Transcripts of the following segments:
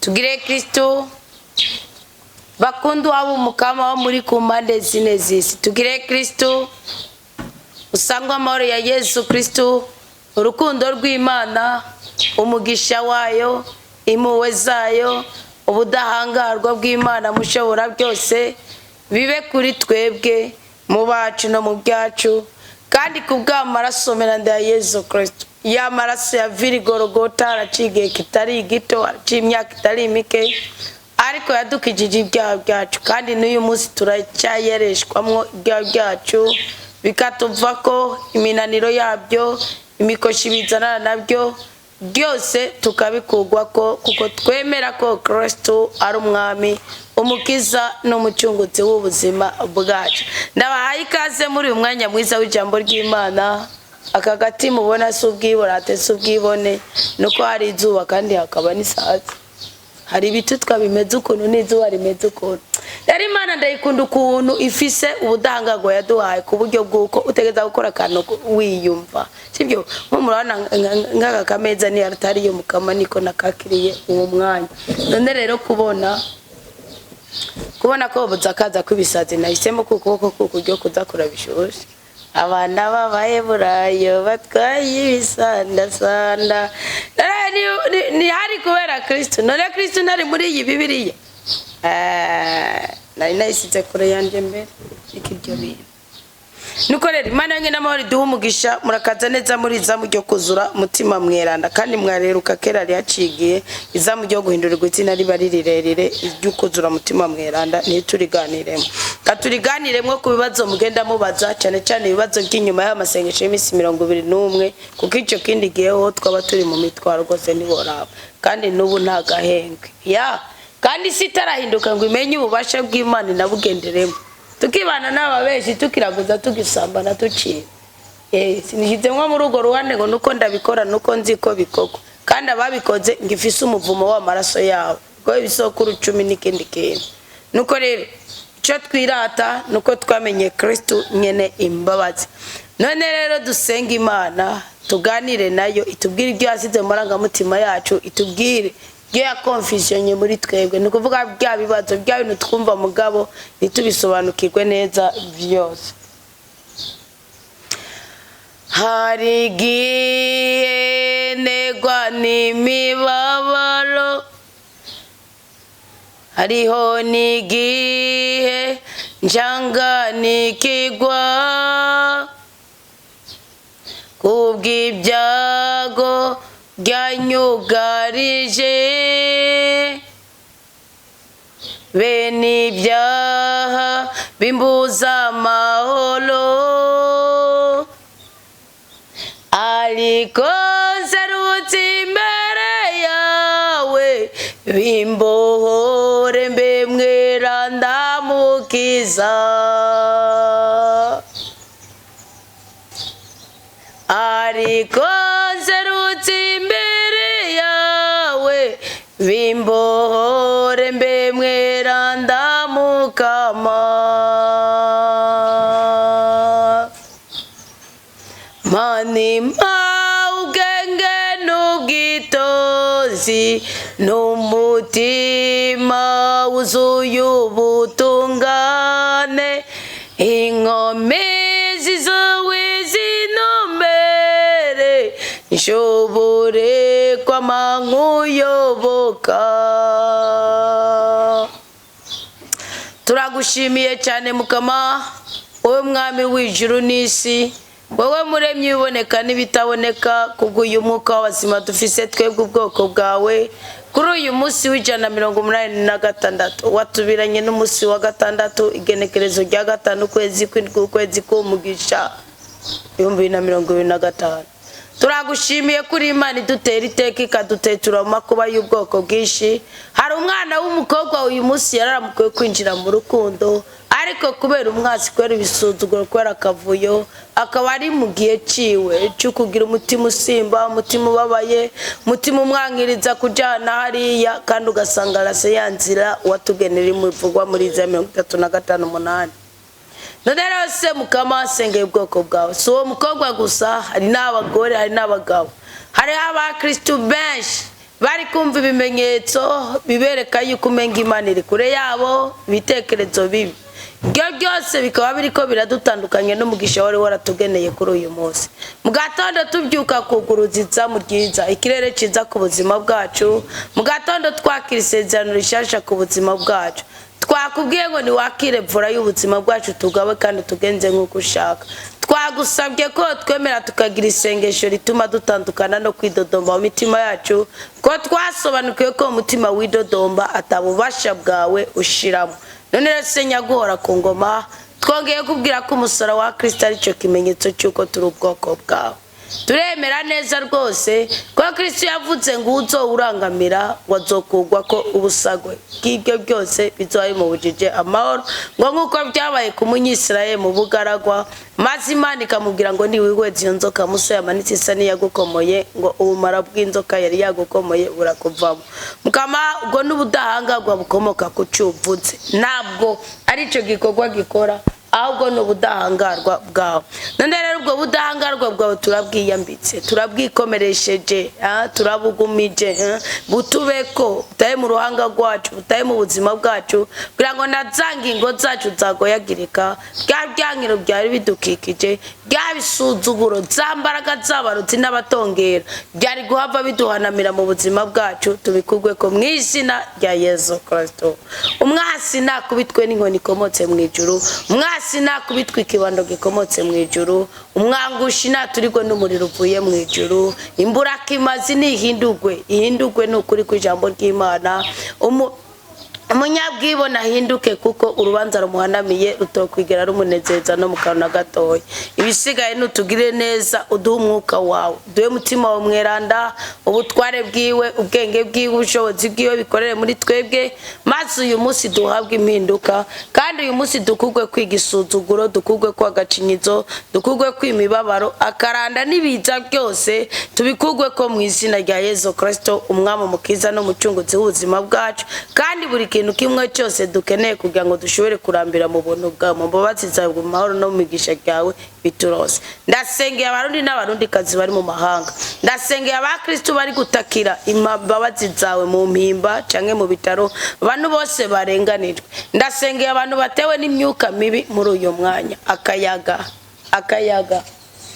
Tugire Kristo. Bakundwa b'Umukama wo muri ku mpande zine z'isi, tugire Kristo. Usangwe amahoro ya Yesu Kristo, urukundo rw'Imana, umugisha wayo, impuhwe zayo, ubudahangarwa bw'Imana mushobora byose bibe kuri twebwe, mu bacu no mu byacu, kandi ku bw'amaraso meranda ya Yesu Kristo, ya maraso ya virigorogota, araciye igihe kitari gito, araciye imyaka itari mike, ariko yadukijije ibyaha byacu, kandi n'uyu munsi turacyayereshwamwo ibyaha byacu bikatuva ko iminaniro yabyo, imikoshi bizanana nabyo byose tukabikugwa ko, kuko twemera ko Kristo ari Umwami, Umukiza n'Umucunguzi w'ubuzima bwacu. Ndabahaye ikaze muri uyu mwanya mwiza w'ijambo ry'Imana. Aka gati mubona si ubwiborate, si ubwibone, nuko hari izuba kandi hakaba n'isazi, hari ibitutwa bimeze ukuntu n'izuba rimeze ukuntu. Rero Imana ndayikunda ukuntu ifise ubudahangarwa yaduhaye, ku buryo bw'uko utegereza gukora akantu wiyumva, sibyo? Nko murabona nk'aka kameza ni atari yo Mukama niko nakakiriye uwo mwanya. None rero kubona ko buza kaza kw'ibisazi, nahisemo ku kuboko k'ukuryo kuza kurabishusha. Abana b'Abaheburayo batwaye ibisandasanda ni hari kubera Kristo. None Kristo ntari muri iyi Bibiliya? Nari nayisize kure yanje mbere, ariko ibyo bintu nuko rero Imana yonyine n'amahoro iduha umugisha. Murakaza neza muri izamu ryo kuzura Mutima Mweranda, kandi mwareruka kera rihacigiye izamu ryo guhindurirwa izina riba ari rirerire ryo kuzura Mutima Mweranda. Ntituriganiremo, katuriganiremo ku bibazo mugenda mubaza, cyane cyane ibibazo by'inyuma y'amasengesho y'iminsi 21, kuko icyo kindi gihe ho twaba turi mu mitwaro rwose, ntiboraba. Kandi n'ubu nta gahengwe ya kandi isi itarahinduka ngo imenye ububasha bw'Imana inabugenderemo, tukibana n'aba benshi, tukiraguza, tugisambana, tuciba. Sinishyizemo muri urwo ruhande ngo nuko ndabikora, nuko nzi ko bikorwa, kandi ababikoze ngifise umuvumo w'amaraso yabo, kuko ibisokuru 10 n'ikindi kintu. Nuko rero icyo twirata nuko twamenye Kristo nyene imbabazi. None rero dusenga Imana, tuganire nayo, itubwire ibyo yasize mu marangamutima yacu, itubwire ibyo yakonfisiyonye muri twebwe, ni ukuvuga bya bibazo, bya bintu twumva mugabo ntitubisobanukirwe neza byose. Hari igihe negwa n'imibabaro, hariho n'igihe njanganikigwa kubw'ibyago byanyugarije, bene ibyaha bimbuza amahoro, ariko nserutse imbere yawe, bimbohore mbe mweranda mukiza. Ariko nserutse imbere yawe, bimbohore mbe mweranda Mukama. Manima ubwenge n'ubwitonzi n'umutima wuzuye ubutungane, inkomezi zawe zinumbere, nshobore kwama nkuyoboka. Turagushimiye cyane Mukama, wowe Mwami w'ijuru n'isi, wowe muremyi iboneka n'ibitaboneka, kubw'uyu mwuka w'abazima dufise twebwe ubwoko bwawe kuri uyu munsi w'186 watubiranye n'umunsi wa gatandatu, igenekerezo rya 5, ukwezi kw'indwi, ukwezi k'umugisha, 2025. Turagushimiye kuri Imana idutera iteka, ikadutetura mu makuba y'ubwoko bwinshi. Hari umwana w'umukobwa uyu munsi yararamukiwe kwinjira mu rukundo, ariko kubera umwasi, kubera ibisuzuguro, kubera akavuyo, akaba ari mu gihe ciwe cyo kugira umutima usimba, umutima ubabaye, umutima umwankiriza kujana hariya, kandi ugasanga arase ya nzira watugenera imuvugwa muri za 35:8. None rero se Mukama, asengeye ubwoko bwawe, si uwo mukobwa gusa, hari n'abagore, hari n'abagabo, hariho abakristu benshi Bari kumva ibimenyetso bibereka yuko umenga Imana iri kure yabo, ibitekerezo bibi. Ibyo byose bikaba biriko biradutandukanye n'umugisha wari waratugeneye kuri uyu munsi. Mu gatondo tubyuka kuguruza izamu ryiza, ikirere cyiza ku buzima bwacu. Mu gatondo twakira isezerano rishasha ku buzima bwacu. Twakubwiye ngo niwakire mvura y'ubuzima bwacu, tugabe kandi tugenze nk'uko ushaka. Twagusabye ko twemera tukagira isengesho rituma dutandukana no kwidodomba mu mitima yacu, ko twasobanukiwe ko umutima widodomba atabubasha bwawe ushiramo. None rero se nyaguhora ku ngoma, twongeye kubwira ko umusaraba wa Kristo aricyo kimenyetso cy'uko turi ubwoko bwawe. Turemera neza rwose ko Kristo yavuze ngo uzowurangamira ngo azokugwa ko ubusagwe bw'ibyo byose bizoba bimubujije amahoro, ngo nk'uko byabaye ku Munyisirayeli mu bugaragwa, maze Imana ikamubwira ngo niwihweze iyo nzoka Musa yamanitse isa n'iyagukomoye, ngo ubumara bw'inzoka yari yagukomoye burakuvamo. Mukama, ubwo n'ubudahangarwa bukomoka ku cyo uvuze, ntabwo ari icyo gikorwa gikora, ahubwo ni ubudahangarwa bwawe. None rero ubwo budahangarwa bwawe turabwiyambitse, turabwikomeresheje, turabugumije, butubeko, butaye mu ruhanga rwacu, butaye mu buzima bwacu, kugira ngo na za ngingo zacu zagoyagirika, bya byankiro byari bidukikije, bya bisuzuguro, za mbaraga z'abarutsi n'abatongera byari guhava biduhanamira mu buzima bwacu, tubikugwe ko mu izina rya Yesu Kristo. Umwasi nakubitwe n'inkoni ikomotse mu ijuru, umwasi nakubitwe ikibando gikomotse mu ijuru, umwangushi naturigwe n'umuriro uvuye mu ijuru, imburakimazi nihindugwe, ihindugwe ni ukuri kw'ijambo ry'Imana. Umunyabwibone ahinduke, kuko urubanza rumuhanamiye rutokwigera rumunezeza no mu kanwa na gatoya. Ibisigaye nutugire neza, uduhe umwuka wawe, uduhe umutima wawe mweranda, ubutware bwiwe, ubwenge bwiwe, ubushobozi bwiwe bikorere muri twebwe, maze uyu munsi duhabwe impinduka, kandi uyu munsi dukugwe kwiga isuzuguro, dukugwe kwa agacinyizo, dukugwe kwimibabaro, akaranda n'ibiza byose tubikugwe ko mu izina rya Yesu Kristo, umwami, umukiza n'umucunguzi w'ubuzima bwacu. Kandi buri kintu kimwe cyose dukeneye kugira ngo dushobore kurambira mu buntu bwawe, mu mbabazi zawe, mu mahoro no mu migisha ryawe biturose. Ndasengeye Abarundi n'Abarundikazi bari mu mahanga, ndasengeye abakristu bari gutakira imbabazi zawe mu mpimba canke mu bitaro, abantu bose barenganijwe. Ndasengeye abantu batewe n'imyuka mibi muri uyu mwanya. Akayaga, akayaga,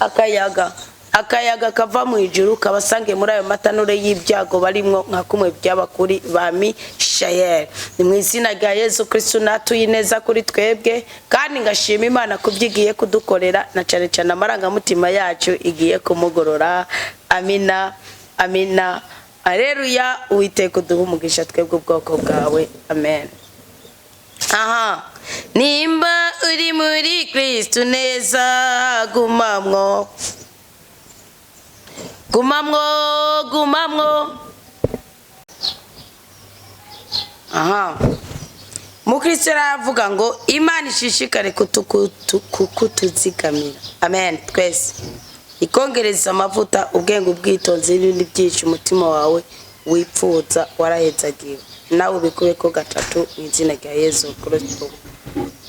akayaga, akayaga kava mu ijuru kabasange muri ayo matanure y'ibyago barimwo, nka kumwe byaba kuri ba Mishayeli. Ni mu izina rya Yesu Kristo natuye ineza kuri twebwe, kandi ngashima Imana kubyo igiye kudukorera, na cyane cyane amarangamutima yacu igiye kumugorora. Amina, amina, aleluya. Uwiteka uduhe umugisha twebwe ubwoko bwawe, amen. Aha nimba uri muri Kristo neza, gumamwo, gumamwo, gumamwo. Aha mukristo aravuga ngo Imana ishishikare kutuzigamira, amen. Twese ikongereza amavuta, ubwenge, ubwitonzi n'ibindi byinshi umutima wawe wipfuza. Warahezagiwe nawe, ubikube ko gatatu mu izina rya Yesu Kristo,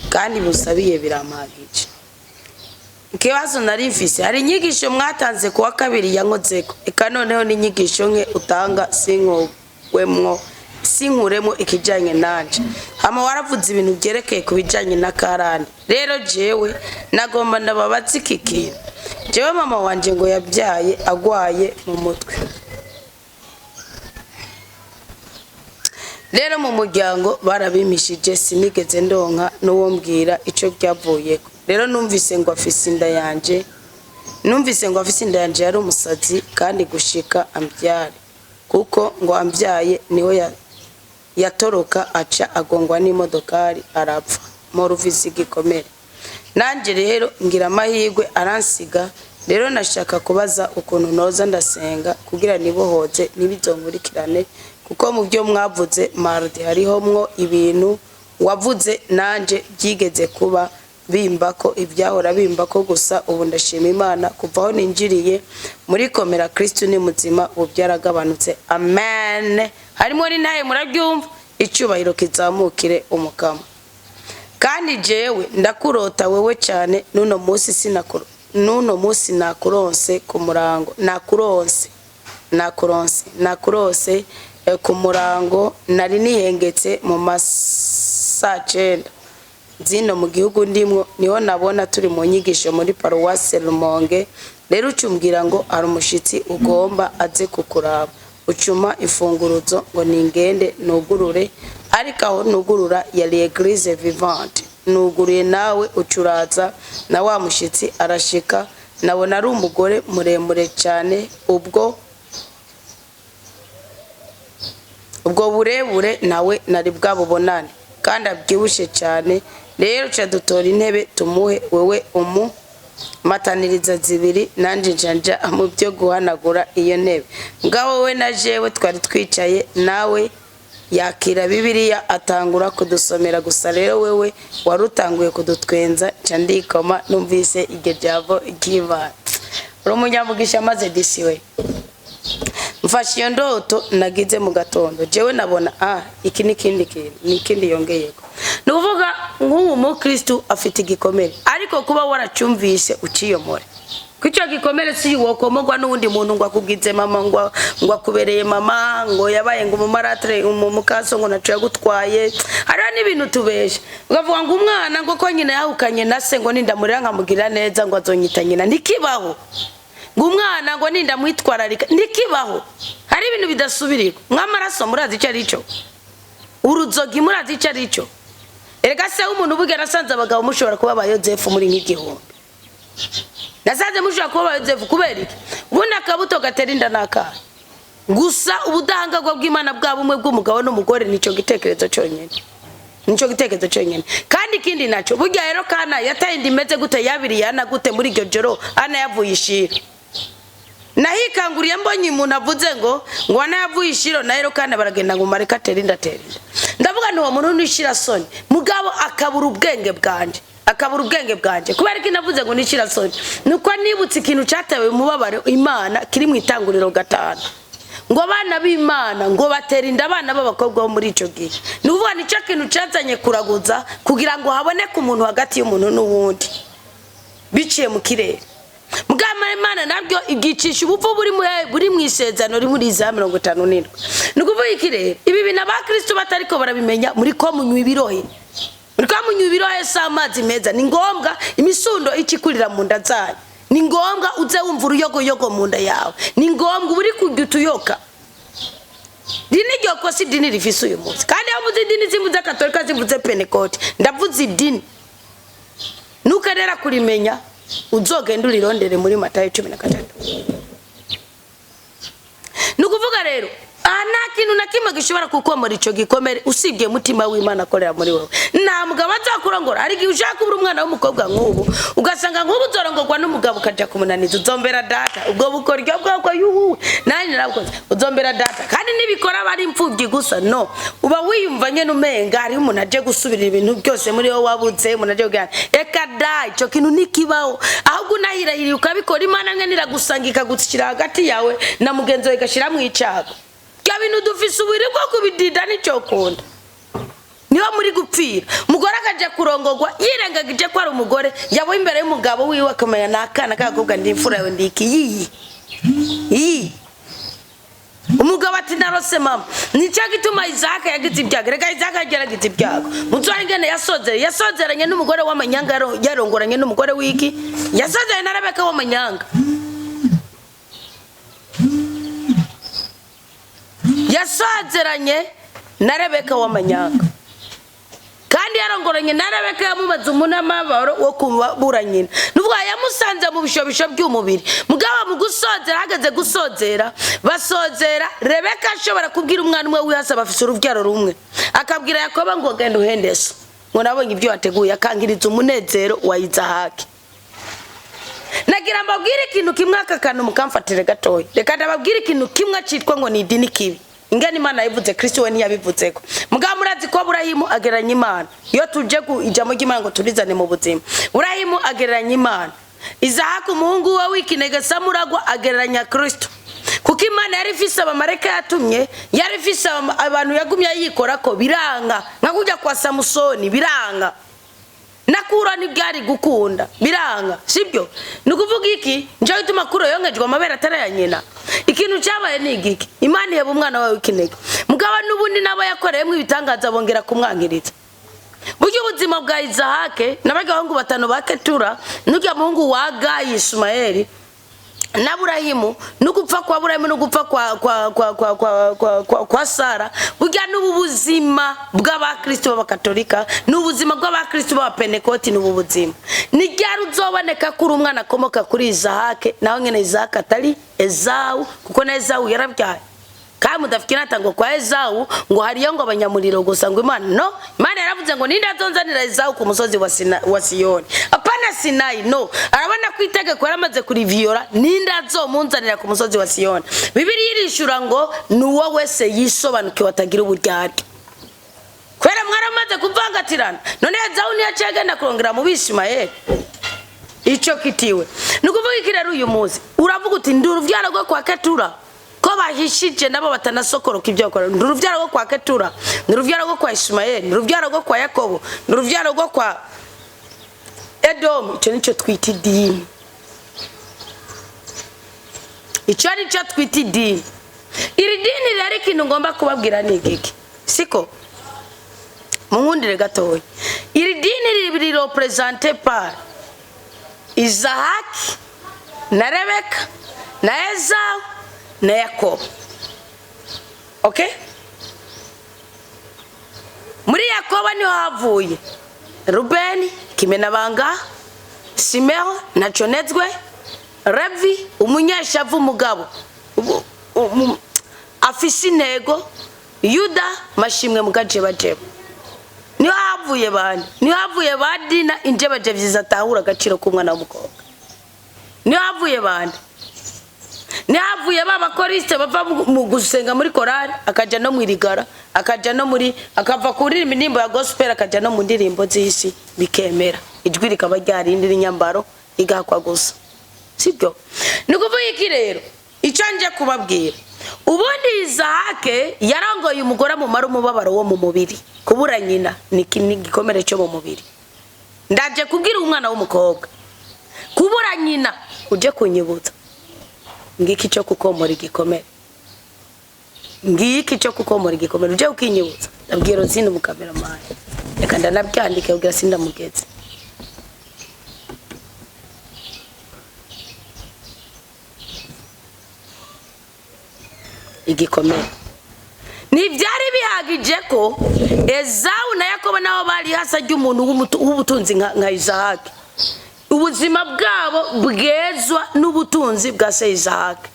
kandi busabiye birampagije. Ikibazo nari mfise, hari inyigisho mwatanze kuwa kabiri yankozeko, eka noneho n'inyigisho nke utanga sinkowemwo, sinkuremo ikijanye nanje. Hama waravuze ibintu byerekeye ku bijanye na karande. Rero jewe nagomba ndababaza iki kintu. Jewe mama wanje ngo yabyaye agwaye mu mutwe. Rero mu muryango barabimishije, sinigeze ndonka n'uwo mbwira ico byavuyeko. Rero numvise ngo afise inda yanje, numvise ngo afise inda yanje yari umusazi, kandi gushika ambyare, kuko ngo ambyaye niwe yatoroka aca agongwa n'imodokari arapfa, mpora igikomere. Nanjye rero ngira amahirwe aransiga. Rero nashaka kubaza ukuntu noza ndasenga kugira nibohoze ntibizonkurikirane, kuko mu byo mwavuze mardi hariho mwo ibintu wavuze nanje byigeze kuba bimbako, ibyahora bimbako. Gusa ubu ndashima Imana, kuva aho ninjiriye muri komera Kristo ni muzima, ubu byaragabanutse, amen. Harimo n'intaye, murabyumva. Icyubahiro kizamukire umukama. Kandi jewe ndakurota wewe cyane, n'uno munsi sinakuro, n'uno munsi nakuronse ku murango, nakuronse. Nakuronse, nakurose ku murango. Nari nihengetse mu masaa 9 zino mu gihugu ndimwo, niho nabona turi mu nyigisho muri paruwase Rumonge. Rero ucumbwira ngo hari umushitsi ugomba aze kukuraba, ucuma imfunguruzo ngo ningende nugurure, ariko aho nugurura yari Eglise Vivante. Nuguruye, nawe ucuraza na wa mushitsi arashika. Nabona ari umugore muremure cyane, ubwo burebure nawe nari bwabubonane, kandi abyibushye cyane. Rero ca dutora intebe tumuhe, wewe umu mataniriza zibiri, nanje njanja mu byo guhanagura iyo ntebe. Ngaho we na jewe twari twicaye, nawe yakira Bibiliya atangura kudusomera. Gusa rero wewe wari utanguye kudutwenza, nca ndikoma numvise iryo jambo ry'Imana. Uri umunyamugisha. Maze disi we, mfashe iyo ndoto nagize mu gatondo, jewe nabona iki n'ikindi kintu, ni ikindi yongeyeko. Ni ukuvuga nk'ubu mukristu afite igikomere, ariko kuba waracyumvise uciyomore ko icyo gikomere si wokomogwa n'uwundi muntu ngo akubwize mama, ngo akubereye mama, ngo yabaye ngo umumaratre, umukaso, ngo naco yagutwaye. Hariho n'ibintu tubesha, ukavuga ngo umwana ngo ko nyina yahukanye na se, ngo nindamurera nkamugirira neza ngo azonyita nyina. Ntikibaho. Ngo umwana ngo nindamwitwararika, ntikibaho. Hari ibintu bidasubirirwa, nk'amaraso murazi icyo ari cyo, uruzogi murazi icyo ari cyo. Erega se w'umuntu burya, nasanze abagabo mushobora kuba ba Yozefu muri nk'igihumbi. Nasanze mushobora kuba ba Yozefu. Kubera iki? Ubundi akabuto gatera inda ni akahe? Gusa ubudahangarwa bw'Imana bwa bumwe bw'umugabo n'umugore, nicyo gitekerezo cyonyine, nicyo gitekerezo cyonyine. Kandi ikindi nacyo, burya rero kana yataye inda imeze gute? Yabiriye Ana gute muri iryo joro Ana yavuye ishira? Nahikanguriye mbonye umuntu avuze ngo Ana yavuye ishiro na rero kandi baragenda ngo mareka atere inda, atera inda. Ndavuga nti uwo muntu nishira soni, mugabo akabura ubwenge bwanje, akabura ubwenge bwanje. Kubera ko navuze ngo nishira soni, nuko nibutse ikintu cyatewe umubabaro Imana kiri mu Itanguriro 5, ngo abana b'Imana ngo batera inda abana b'abakobwa bo muri icyo gihe. Ni ukuvuga nicyo kintu cyazanye kuraguza kugira ngo haboneke umuntu hagati y'umuntu n'uwundi biciye mu kirere. Mugama Imana nabyo ibwicisha ubupfu buri mu isezerano riri muri Izaya 57. Ni ukuvuga iki rero? Ibi bintu abakristo batariko barabimenya, muri ko munywa ibirohe, muri ko munywa ibirohe, si amazi meza. Ni ngombwa imisundo ikikurira mu nda zanyu, ni ngombwa uze wumva uruyogoyogo mu nda yawe, ni ngombwa uba uri kurya utuyoka. Dini iryo kosa idini rifise uyu munsi. Kandi iyo mvuze idini, simvuze Katolika, simvuze Pentekote, ndavuze idini. Nukenera kurimenya, uzogenda urirondere muri Matayo 13. Ni ukuvuga rero aha nta kintu na kimwe gishobora kukomora icyo gikomere usibye mutima w'Imana akorera muri wowe. Nta mugabo azakurongora. Hari igihe ushaka kubura umwana w'umukobwa nk'ubu, ugasanga nk'ubu uzorongorwa n'umugabo ukaja kumunaniza, uzombera data. Ubwo bukoryo bwabwo yuhuwe nanjye narabukoze, uzombera data. Kandi nibikora aba ari imfubyi gusa, no uba wiyumva nyene umenga hariho umuntu aje gusubirira ibintu byose muri wowe wabuze, umuntu aje kugira. Reka da, ico kintu ntikibaho. Ahubwo unahirahiriye ukabikora, Imana nyene iragusanga ikagushyira hagati yawe na mugenzi wawe, igashyiramo icago. Bya bintu dufise uburi bwo kubidida, nicyo kunda niho muri gupfira. Umugore akaja kurongorwa yirengagije ko ari umugore, yaba imbere y'umugabo wiwe akamenya ni akana k'agakobwa, ndi imfura yawe, ndi iki yiyi iyi. Umugabo ati narose mama. Nicyo gituma Isaka yagize ibyago. Reka, Isaka yageragize ibyago mutwara ingene yasozere, yasozeranye n'umugore w'amanyanga, yarongoranye n'umugore w'iki, yasozeranye na Rebeka w'amanyanga, yasozeranye na Rebeka w'amanyanga, kandi yarongoranye na Rebeka yamumaze umunamabaro wo kubura nyina. Nuvuga yamusanze mu bishobisho by'umubiri. Mugabo mu gusozera, hageze gusozera, basozera Rebeka ashobora kubwira umwana umwe wihasa, bafise urubyaro rumwe, akabwira Yakobo ngo genda uhendese, ngo nabonye ibyo wateguye, akangiriza umunezero wa Izahaki. Nagira mbabwire ikintu kimwe, aka kantu mukamfatire gatoya. Reka ndababwire ikintu kimwe cyitwa ngo ni idini kibi. Ingene Imana yabivuze, Kristo we ntiyabivuzeko. Mugabo murazi ko Burahimu agereranya Imana. Iyo tuje ku ijambo ry'Imana ngo turizane mu buzima, Burahimu agereranya Imana, Izahaka umuhungu we w'ikinege Samuragwa agereranya Kristo, kuko Imana yari ifise abamarayika yatumye, yari ifise abantu yagumye yikora ko biranga, nka kujya kwa Samusoni biranga. Nakura ntibyari gukunda, biranga, sibyo? Ni ukuvuga iki? Njyewe ituma kuro yongejwe amabere atari aya nyina. Ikintu cyabaye ni igiki? Imana iheba umwana wawe w'ikinege, mugabo n'ubundi n'abo yakoreyemo ibitangaza bongera kumwankiriza. Burya ubuzima bwa Izahake n'abagahungu batanu ba Ketura n'urya muhungu wa Gayi Ishumayeli na Burahimu, no gupfa kwa Burahimu, no gupfa kwa Sara, burya n'ubu buzima bw'abakristo b'abakatolika, n'ubuzima bw'abakristo b'abapentekoti, n'ubu buzima ni ryari uzoboneka kuri umwana akomoka kuri Izahake, naho nyene Izahake atari Ezawu, kuko na Ezawu yarabyaye. Kandi mudafite ngo kwa Ezawu ngo hariyo ngo abanyamuriro gusa, ngo Imana no Imana yaravuze ngo ninde azonzanira Ezawu ku musozi wa Siyoni, apana Sinayi. No arabona ko itegeko yaramaze kuriviyora, ninde azomunzanira ku musozi wa Siyoni? Bibiliya irishura ngo ni uwo wese yisobanukiwe atagira uburyarya, kubera mwaramaze kuvangatirana. None Ezawu niyo yaciye agenda kurongera mu Bishimayeli. Icyo kitiwe ni ukuvuga iki rero? Uyu munsi uravuga uti ndi urubyaro rwo kwa Ketura, ko bahishije nabo batanasokoroka ibyo bakora. Ndi urubyaro rwo kwa Ketura, ndi urubyaro rwo kwa Ishimayeli, ndi urubyaro rwo kwa Yakobo, ndi urubyaro rwo kwa Edomu. Icyo nicyo twita idini, icyo ari cyo twita idini. Iri dini rero, ikintu ngomba kubabwira ni igiki? Siko munkundire gatoya. Iri dini riri représenté par Izahaki na Rebeka na Ezawu na Yakobo. Okay, muri Yakobo niho havuye Rubeni Kimenabanga, Simeho na Conezwe, Levi umunyeshavu, umugabo afise intego, Yuda Mashimwe mugajebajeba. Niho havuye bande? Niho havuye ba Dina injebajevyi zatahura agaciro k'umwana w'umukobwa. Niho havuye bande? Niho havuye ba bakoriste bava mu gusenga muri korali, akaja no mu irigara, akaja no muri, akava kuririmba indirimbo ya gospel, akaja no mu ndirimbo z'isi, bikemera, ijwi rikaba ryarindi n'inyambaro igahakwa gusa, sibyo? Ni ukuvuga iki rero? Icyo nje kubabwira, ubundi Izahake yarangoye umugore amumara umubabaro wo mu mubiri. Kubura nyina ni igikomere cyo mu mubiri. Ndaje kubwira umwana w'umukobwa, kubura nyina uje kunyibutsa, ngiki cyo kukomora igikomere, ngiki cyo kukomora igikomere uje ukinyibutsa. Ndabwira Rosine umukameramani, reka ndanabyandike kugira sindamugeze. Igikomere ntibyari bihagije ko Ezawu na Yakobo nabo bari hasi ry'umuntu w'ubutunzi nka Izahaki, ubuzima bwabo bwezwa n'ubutunzi bwa se Izahaki.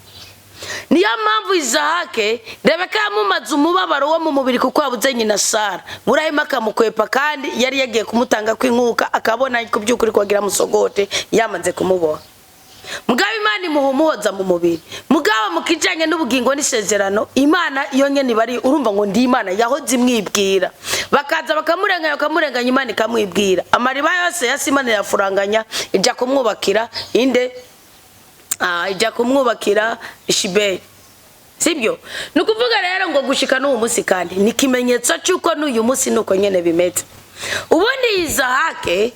Niyo mpamvu Izahake Rebeka yamumaze umubabaro wo mu mubiri, kuko yabuze nyina Sara. Burahima akamukwepa, kandi yari yagiye kumutanga kw'inkuka, akabona ku by'ukuri ko agira musogote yamaze kumuboha. Mugabo Imana imuha umuhoza mu mubiri, mugabo mu kijanye n'ubugingo n'isezerano Imana yo nyene bari urumva ngo ndi Imana yahoze imwibwira, bakaza bakamurenganya, bakamurenganya, Imana ikamwibwira. Amariba yose ya Simana irafuranganya, ijya kumwubakira inde? Ijya kumwubakira Shiberi, sibyo? Ni ukuvuga rero ngo gushika n'uwo munsi, kandi ni ikimenyetso cy'uko n'uyu munsi nuko nyene bimeze. Ubundi Izahake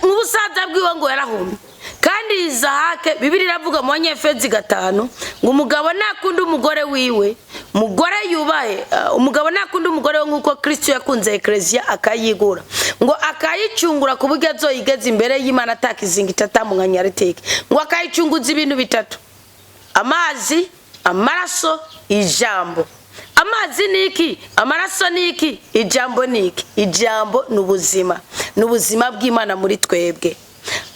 mu busaza bwiwe ngo yarahumye. Kandi Izahake, Bibiri iravuga mu Banyefezi 5 ngo umugabo nakunda umugore wiwe, umugore yubahe, umugabo nakunda umugore we nk'uko Kristo yakunze Ekleziya akayigura, ngo akayicungura ku buryo azoyigeza imbere y'Imana atakizinga itamunkanya, ngo akayicunguza ibintu bitatu: amazi, amaraso, ijambo. Amazi ni iki? Amaraso ni iki? Ijambo ni iki? Ijambo ni ubuzima, ni ubuzima bw'Imana muri twebwe.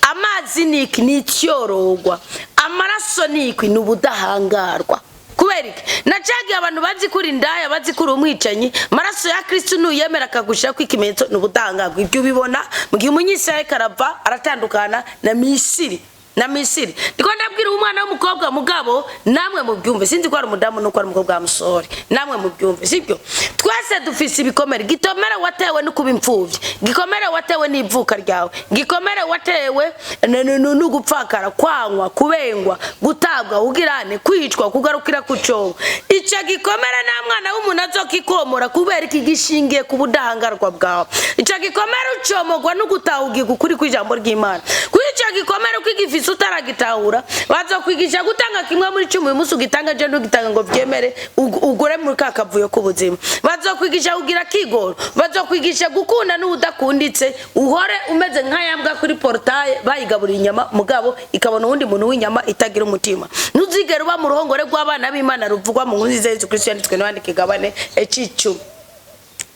Amazi ni iki? Ni icyorogwa. Amaraso ni iki? Ni ubudahangarwa. Kubera iki? Nacagiye abantu bazi kuri indaya, bazi kuri umwicanyi, amaraso ya Kristo nuyemera akagushira ko ikimenyetso, ni ubudahangarwa. Ibyo ubibona mu gihe umunyisirayeli karava aratandukana na Misiri. Na Misiri. Ndiko ndabwira umwana w'umukobwa, mugabo namwe mubyumve. Sinzi ko ari umudamu nuko ari umukobwa wa musore, namwe mubyumve, sibyo? Twese dufise ibikomere. Gikomere watewe no kuba imfuvyi, gikomere watewe n'ivuka ryawe, gikomere watewe no gupfakara, kwangwa, kubengwa, gutabwa, ugirane, kwicwa, kugarukira ku cobo. Ico gikomere nta mwana w'umuntu azokikomora. Kubera iki? Gishingiye ku budahangarwa bwawe. Ico gikomere ucomogwa no gutahugirwa ukuri kw'ijambo ry'Imana. Kuri ico gikomere, uko igifise utaragitahura, bazokwigisha gutanga 1/10. Uyu munsi ugitanga, je ntugitanga ngo vyemere, ugure muri ka kavuyo k'ubuzima. Bazokwigisha kugira kigoro, bazokwigisha gukunda n'uwudakunditse, uhore umeze nk'ayambwa kuri portail bayigaburira inyama, mugabo ikabona uwundi muntu w'inyama itagira umutima. Ntuzigere uba mu ruhongore rw'abana b'Imana ruvugwa mu nkuru nziza ya Yesu Kristo yanditswe n'abandi, kigabane c'icumi.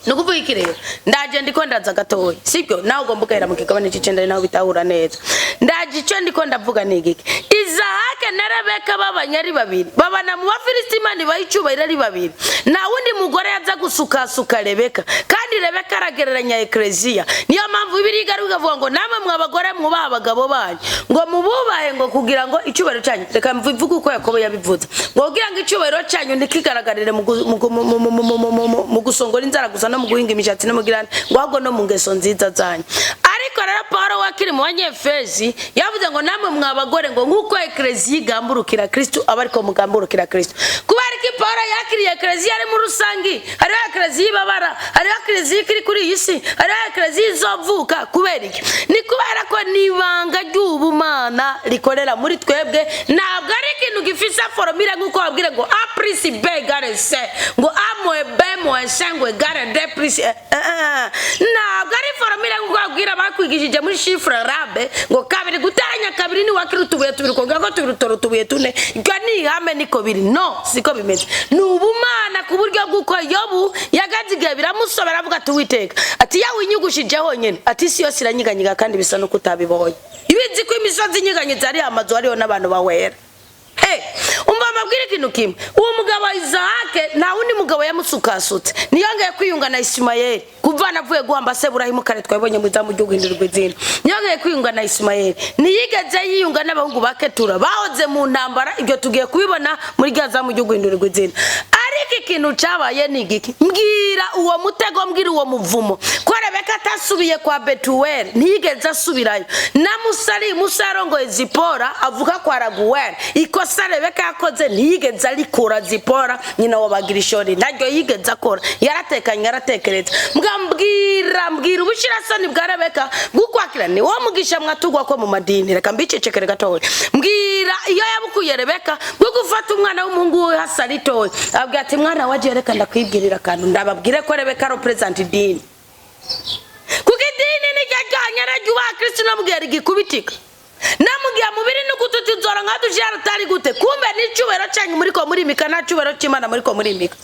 Ni ukuvuga iki rero? Ndaje, ndiko ndaza gatoya, sibyo? Nawe ugomba ugahera mu kigabane c'icenda, ari naho bitahura neza. Ndaje, icyo ndiko ndavuga ni igiki? Izahake na Rebeka babanye ari babiri, babana mu Bafilisiti, Imana ibaha icyubahiro ari babiri. Nta wundi mugore yaza gusukasuka Rebeka, kandi Rebeka aragereranya Ekereziya. Niyo mpamvu Bibiliya igaruka ikavuga ngo: "Namwe mwa bagore, mwubahe abagabo banyu," ngo mububahe, ngo kugira ngo icyubahiro cyanyu, reka mvuge uko Yakobo yabivuze, ngo kugira ngo icyubahiro cyanyu ntikigaragarire mu gusongora inzara gusa no mu guhinga imishatsi no mu girane, ngo ahubwo no mu ngeso nziza zanyu. Ariko rero Paul wakiri mu Banyefezi yavuze ngo: "Namwe mwa bagore," ngo "nk'uko Ekereziya igamburukira Kristo, aba ariko mugamburukira Kristo." Kubera iki Paul yakiriye Ekereziya ari muri rusangi? Hariho Ekereziya ibabara, hariho Ekereziya ikiri kuri iyi si, hariho Ekereziya izovuka. Kubera iki? Ni kubera ko n'ibanga ry'ubumana rikorera muri twebwe. Ntabwo ari ikintu gifise formule nk'uko babwire ngo a plus b égale c, ngo a moins b moins c ngo égale d plus. Ntabwo ari formule nk'uko babwira bakwigishije muri chiffre arabe, ngo kabiri guteranya kabiri ni wakira utubuye tubiri, kongera ko tubiri utora utubuye tune. Ibyo ni ihame, niko biri? No, siko bimeze. Ni ubumana, ku buryo bw'uko Yobu yagaze igihe biramusobera, avuga ati: "Uwiteka," ati, "yawe inyugushije honyine," ati, "isi yose iranyiganyiga kandi bisa n'uko utabibonye." Ibizi ko imisozi inyiganyiza, ari amazu hariho n'abantu bawera. Hey, umva mbabwire ikintu kimwe. Uwo mugabo Isahake nta wundi mugabo yamusukasutse, niyongeye kwiyunga na Isimayeli kuva avuye guhamba se Burahimu. Kare twabonye mu izamu ryo guhindurirwa izina. Niyongeye kwiyunga na Isimayeli, ntiyigeze yiyunga n'abahungu ba Ketura bahoze mu ntambara. Ibyo tugiye kubibona muri rya zamu ryo guhindurirwa izina. Ariko ikintu cyabaye ni igiki? Mbwira uwo mutego, mbwira uwo muvumo, ko Rebeka atasubiye kwa Betuweli, ntiyigeze asubirayo na Musari. Musa yarongoye Zipora, avuga kwa Raguweli. Ikosa Rebeka yakoze ntiyigeze arikura Zipora, nyina wa Bagirishori, ntaryo yigeze akora. Yaratekanye, yaratekereza. Mbwira, mbwira ubushirasoni bwa Rebeka bw'ukwakira ni wo mugisha mwatugwa ko mu madini. Reka mbicecekere gatoya. Mbwira iyo yabukuye Rebeka bwo gufata umwana w'umuhungu we Hasaritoya, abwira ati: "Mwana waje, reka ndakwibwirira akantu." Ndababwire ko Rebeka represent idini, kuko idini niryo ryonyine ryubaha Kristo. Namubwira rigikubitika, namubwira mubiri nugututi nzora nka dushira rutari gute. Kumbe n'icyubahiro cyanyu muriko murimika, nta cyubahiro cy'Imana muriko murimika.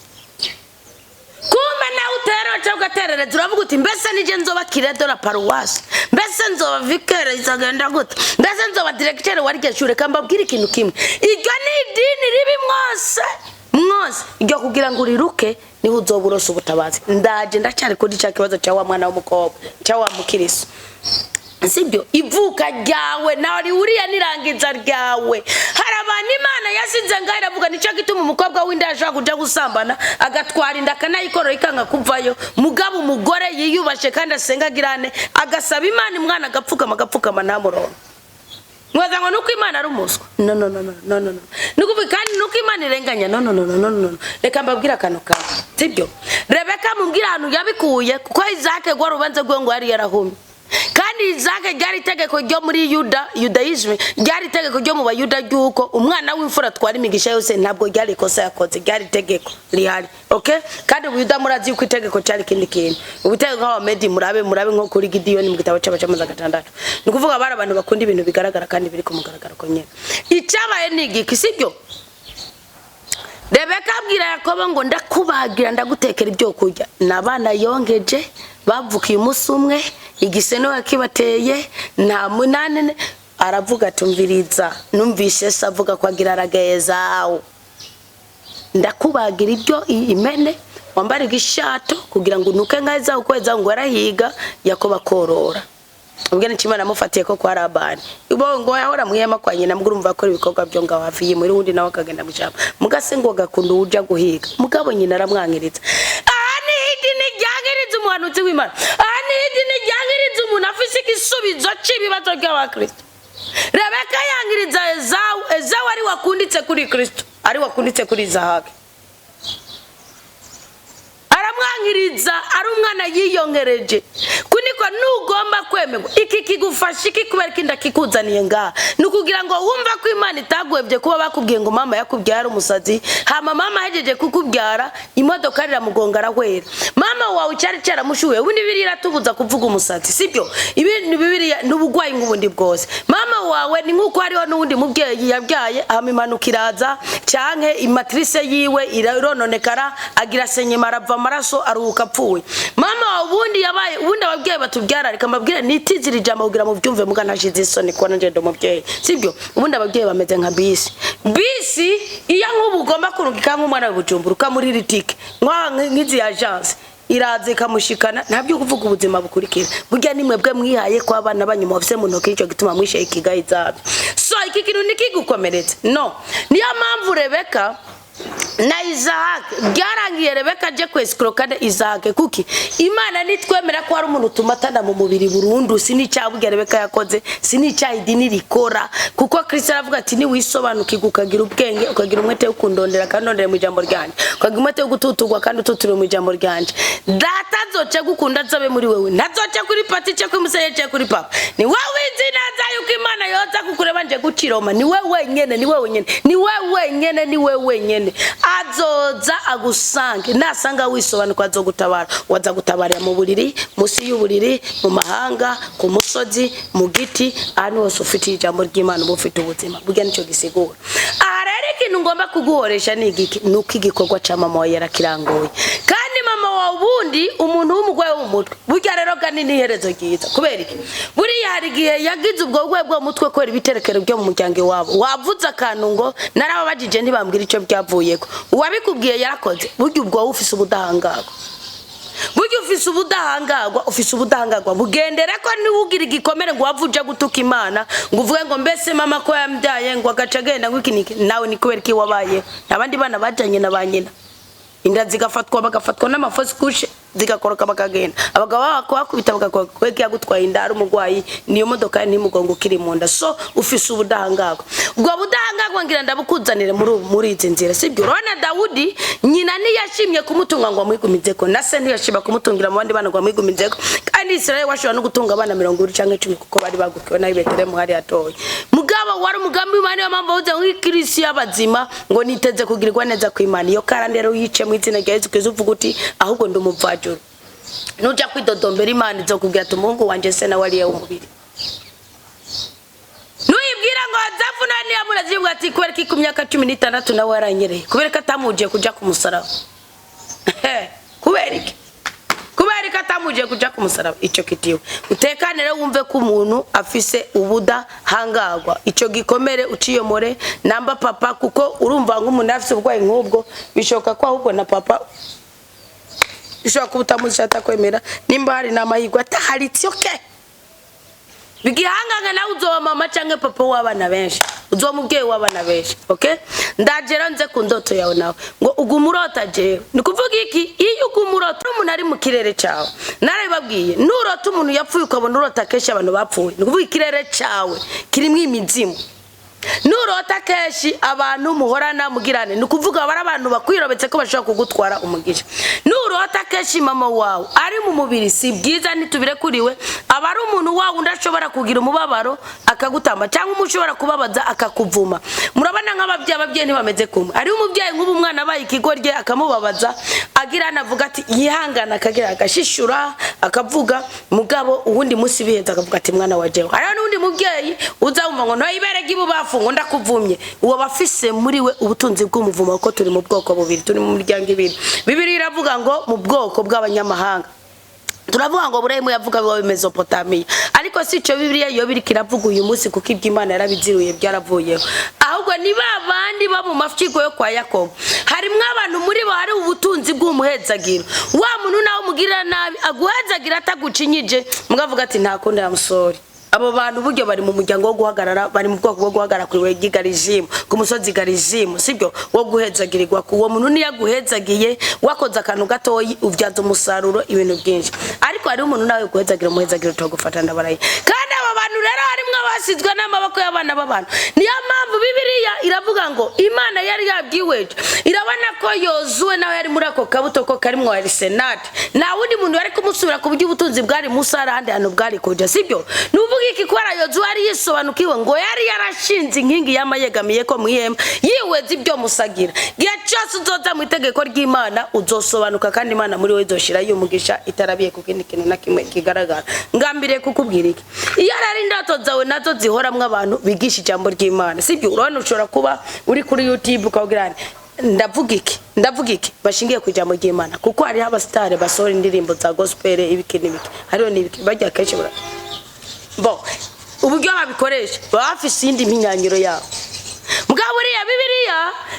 Kumbe nawe utera cyangwa ugaterereza, uravuga uti: "Mbese nije nzoba curé de la paroisse? Mbese nzoba vicaire? Izagenda gute? Mbese nzoba directeur wa ryo shure?" Reka mbabwire ikintu kimwe: iryo ni idini ribi mwose mwose. Iryo kugira ngo uriruke, niho uzoba urose ubutabazi. Ndaje, ndacyari kuri cya kibazo cya wa mwana w'umukobwa, cya wa mukiriso, sibyo? Ivuka ryawe nawe rihuriye n'irangiza ryawe. Hari abantu Imana yasize ngaho iravuga. Nicyo gituma umukobwa w'inda ashobora kuja gusambana, agatwara inda, akanayikorora, ikanga kuvayo. Mugabo umugore yiyubashe kandi asenga, agirane, agasaba Imana umwana, agapfukama, agapfukama, ntamuronke. Mwaza ngo nuko Imana ari umuswa? No, no, no, no, no, no, no. Nukuvuga kandi nuko Imana irenganya? No, no, no, no, no, no. Reka mbabwire akantu kamwe, sibyo? Rebeka, mumbwire ahantu yabikuye, kuko Isake rwa rubanza rwe ngo yari yarahumye. Kandi Isake ryari itegeko ryo muri Yuda, Judaism, ryari itegeko ryo mu Bayuda ry'uko umwana w'imfura atwara imigisha yose. Ntabwo ryari ikosa yakoze, ryari itegeko rihari, okay? Kandi Ubuyuda murazi yuko itegeko cyari ikindi kintu. Ubutegeko nk'Abamedi, murabe, murabe nko kuri Gidiyoni mu gitabo cy'Abacamanza gatandatu. Ni ukuvuga bari abantu bakunda ibintu bigaragara kandi biri ku mugaragaro ko nyine. Icyabaye ni igiki, sibyo? Rebeka abwira Yakobo ngo: "Ndakubagira, ndagutekera ibyo kurya." N'abana yongeje bavukiye umunsi umwe, igiseno yakibateye nta munani. Aravuga ati: "Umviriza, numvise se avuga ko agira aragezawo. Ndakubagira ibyo imene, wambara igishato kugira ngo unuke nka Ezawu." Kuko Ezawu ngo yarahiga, Yakobo akorora. Ubwo ni Imana amufatiye ko kwa Labani, bo ngo yahora mwihema kwa nyina, mbwo urumva akora ibikorwa byo ngaho hafi yimuhira, uwundi nawe akagenda mu ishyamba. Mugase ngo gakunda uja guhiga, mugabo nyina aramwangiritsa. Aha ni idini ryangiriza umuhanuzi w'Imana, aha ni idini ryangiriza umuntu afise igisubizo cy'ibibazo by'abakristo. Rebeka yangiriza Ezawu. Ezawu ari wakunditse kuri Kristo, ari wakunditse kuri Izahaki, aramwankiriza ari umwana yiyongereje. Kuniko nugomba kwemerwa, iki kigufasha iki? Kubera ko inda kikuzaniye ngaha ni ukugira ngo wumve ko Imana itaguhebye. Kuba bakubwiye ngo mama yakubyaye ari umusazi, hama mama ahejeje kukubyara imodoka riramugonga arahwera, mama wawe cyari cyaramushuye. Ubundi Bibiliya iratubuza kuvuga umusazi, sibyo? Ibindi Bibiliya ni ubugwayi nk'ubundi bwose. Mama wawe ni nk'uko hariho n'uwundi mubyeyi yabyaye, hama impanuka iraza, canke imatrice yiwe irononekara, agira senyema, arava amaraso, aruhuka apfuye. Mama wawe ubundi yabaye, ubundi ababyeyi batubyara, reka mbabwire, nitizira ijambo kugira mu byumve, muga ntashize isoni kubona ngenda umubyeyi, sibyo? Ubundi ababyeyi bameze nka bisi. Bisi iyo nk'ubu ugomba kurungika nk'umwana w'Ibujumbura, ukamurira itike nk'izi agence, iraza ikamushikana, ntabyo kuvuga ubuzima bukurikira. Burya ni mwebwe mwihaye ko abana banyu mubafise mu ntoki, nicyo gituma mwishe ikigayi zabyo. So iki kintu nikigukomeretse no niyo mpamvu Rebeka na Isaac byarangiye Rebeka aje kwesikoroka Isaac. Kuki Imana nitwemera ko hari umuntu tumatana mu mubiri burundu? Si n'icyaha burya Rebeka yakoze, si n'icyaha idini rikora, kuko Kristo aravuga ati: "Niwisobanukirwa, ukagira ubwenge, ukagira umwete wo kundondera kandi ndondere mu ijambo ryanjye, ukagira umwete wo gututurwa kandi ututuriwe mu ijambo ryanjye, Data azoce gukunda, azobe muri wewe, ntazoce kuri pati, ce kuri musenye, ce kuri papa." Ni wowe uzi neza yuko Imana yoza kukureba nje guciroma, ni we wenyene, ni we wenyene, ni we wenyene, ni we wenyene azoza agusange. Nasanga wisobanuka, azogutabara. Waza gutabarira mu buriri, munsi y'uburiri, mu mahanga, ku musozi, mu giti, ahantu hose ufite ijambo ry'Imana uba ufite ubuzima. Burya nicyo gisigura. Aha rero ikintu ngomba kuguhoresha ni igiki? Ni uko igikorwa ca mama wawe yarakiranguye, kandi mama wawe ubundi umuntu w'umugwayi wo mu mutwe, burya rero gani ni iherezo ryiza. Kubera iki? Buriya hari igihe yagize ubwo burwayi bwo mu mutwe kubera ibiterekero byo mu muryango iwabo. Wavuze akantu ngo narababajije ntibambwira icyo byavuyeko, uwabikubwiye yarakoze. Burya ubwo wowe ufise ubudahangarwa, burya ufise ubudahangarwa, ufise ubudahangarwa bugendera ko niwugira igikomere ngo wava uja gutuka Imana, ngo uvuge ngo mbese mama ko yambyaye, ngo agaca agenda, ngo iki niki. Nawe ni kubera iki wabaye? Abandi bana bajanye na ba nyina, inda zigafatwa, bagafatwa n'ama fausses couches, zigakoroka bakagenda, abagabo bakubita bagakoroka. Kubera yagutwaye inda ari umurwayi, niyo modoka ntimugongo ukiri mu nda. So ufise ubudahangarwa, ubwo budahangarwa ngira ndabukuzanire muri izi nzira, sibyo? Urabona Dawudi, nyina ntiyashimye kumutunga ngo amwigumizeko, na se ntiyashima kumutungira mu bandi bana ngo amwigumizeko. Kandi Israel washobora no gutunga abana 20 canke 10, kuko bari bagukiwe nabi. Betelehemu hari hatoye, mugabo wari umugambi w'Imana. Niyo mpamvu bavuze ngo ikirisi y'abazima, ngo niteze kugirirwa neza kw'Imana. Iyo karande rero uyice mu izina rya Yesu Kristo, uvuga uti: "Ahubwo ndi umuvajuru." Nuja kwidodombera Imana, izokubwira ati: "Umuhungu wanje se nawe ariye umubiri." Nuyibwira ngo zavuna niyamurazivuga ati: "Kubera ko ku myaka 16 nawe yaranyereye, kubera ko atamuje kuja ku musaraba, kubera iki, kubera ko atamuje kuja ku musaraba?" Ico kitiwe utekanire, wumve ko umuntu afise ubudahangarwa. Ico gikomere uciyomore namba papa, kuko urumva nk'umuntu afise uburwayi nk'ubwo, bishoboka ko ahubwo na papa bishobora kuba utamuzi, atakwemera. Nimba hari n'amahirwe atahari, it's okay. Bigihanganga nawe uzoba mama canke papa w'abana benshi, uzoba umubyeyi w'abana benshi. Okay, ndagera nze ku ndoto yawe nawe ngo uguma urota jewe. Ni kuvuga iki? Iyo uguma urota umuntu ari mu kirere cyawe, narabibabwiye, nurota umuntu yapfuye, ukabona urota kenshi abantu bapfuye, ni kuvuga ikirere cyawe kirimo imizimu. Nurota kenshi abantu muhorana mugirane, ni ukuvuga bari abantu bakwirobetse ko bashobora kugutwara umugisha. Nurota kenshi mama wawe ari mu mubiri, si byiza, ntitubirekuriwe. Aba ari umuntu wawe undi ashobora kugira umubabaro akagutamba, cyangwa umuntu ushobora kubabaza akakuvuma. Murabona nk'ababyeyi, ababyeyi ntibameze kumwe. Ari umubyeyi nk'ubu umwana abaye ikigorye akamubabaza, agira anavuga ati yihangana, akagira agashishura akavuga, mugabo uwundi munsi biheza akavuga ati: "Mwana wa jewe." Hariho n'undi mubyeyi uza wumva ngo ntoyibere ry'ibubafu, ngo ndakuvumye. Uwo bafise muri we ubutunzi bw'umuvumo, kuko turi mu bwoko bubiri, turi mu miryango ibiri. Bibiliya iravuga ngo mu bwoko bw'abanyamahanga. Turavuga ngo Burayimu yavuga biba Mesopotamiya, ariko si icyo Bibiliya yo biriko iravuga uyu munsi, kuko ibyo Imana yarabiziruye, byaravuyeho. Ahubwo ni ba bandi bo mu mafyigo yo kwa Yakobo. Harimwo abantu muri bo hari ubutunzi bw'umuhezagiro. Wa muntu nawe umugirira nabi, aguhezagira atagucinyije, mugavuga ati: "Nta kundi, amusori." Abo bantu buryo bari mu muryango wo guhagarara, bari mu bwoko bwo guhagarara kuri we Garizimu, ku musozi Garizimu, sibyo? Wo guhezagirirwa ku uwo muntu. Niyo aguhezagiye, wakoze akantu gatoyi, ubyaza umusaruro ibintu byinshi. Ariko hariho umuntu nawe guhezagira, umuhezagiro utagufata, ndabaraye. Kandi abo bantu rero harimwo abasizwe n'amaboko y'abana b'abantu. Niyo mpamvu Bibiliya iravuga ngo Imana yari yabwiweje, irabona ko Yozuwe nawe yari muri ako kabuto ko karimwo arisenate, nta wundi muntu yari kumusubira ku buryo ubutunzi bwari musa, hari ahandi hantu bwari kuja, sibyo? Nuvuga iki? Kubera Yozuwe yari yisobanukiwe ngo yari yarashinze inkingi yama yegamiye ko mu ihema, yiweza ibyo musagira. Gihe cyose uzoza mu itegeko ry'Imana, uzosobanuka, kandi Imana muri wowe izoshirayo umugisha itarabiye ku kindi kintu na kimwe kigaragara. Ngambiriye kukubwira iki? Iyo rero indato zawe nazo zihoramwo abantu bigisha ijambo ry'Imana, sibyo? Urabona, ushobora kuba uri kuri YouTube ukabwira nti: "Ndavuga iki, ndavuga iki?" Bashingiye ku ijambo ry'Imana, kuko hariho abasitari basohora indirimbo za gospel, ibiki n'ibiki, hariho n'ibiki bajya kenshi bo uburyo babikoresha baba bafise iyindi mpinyanyiro yabo. Mbwa buriya Bibiliya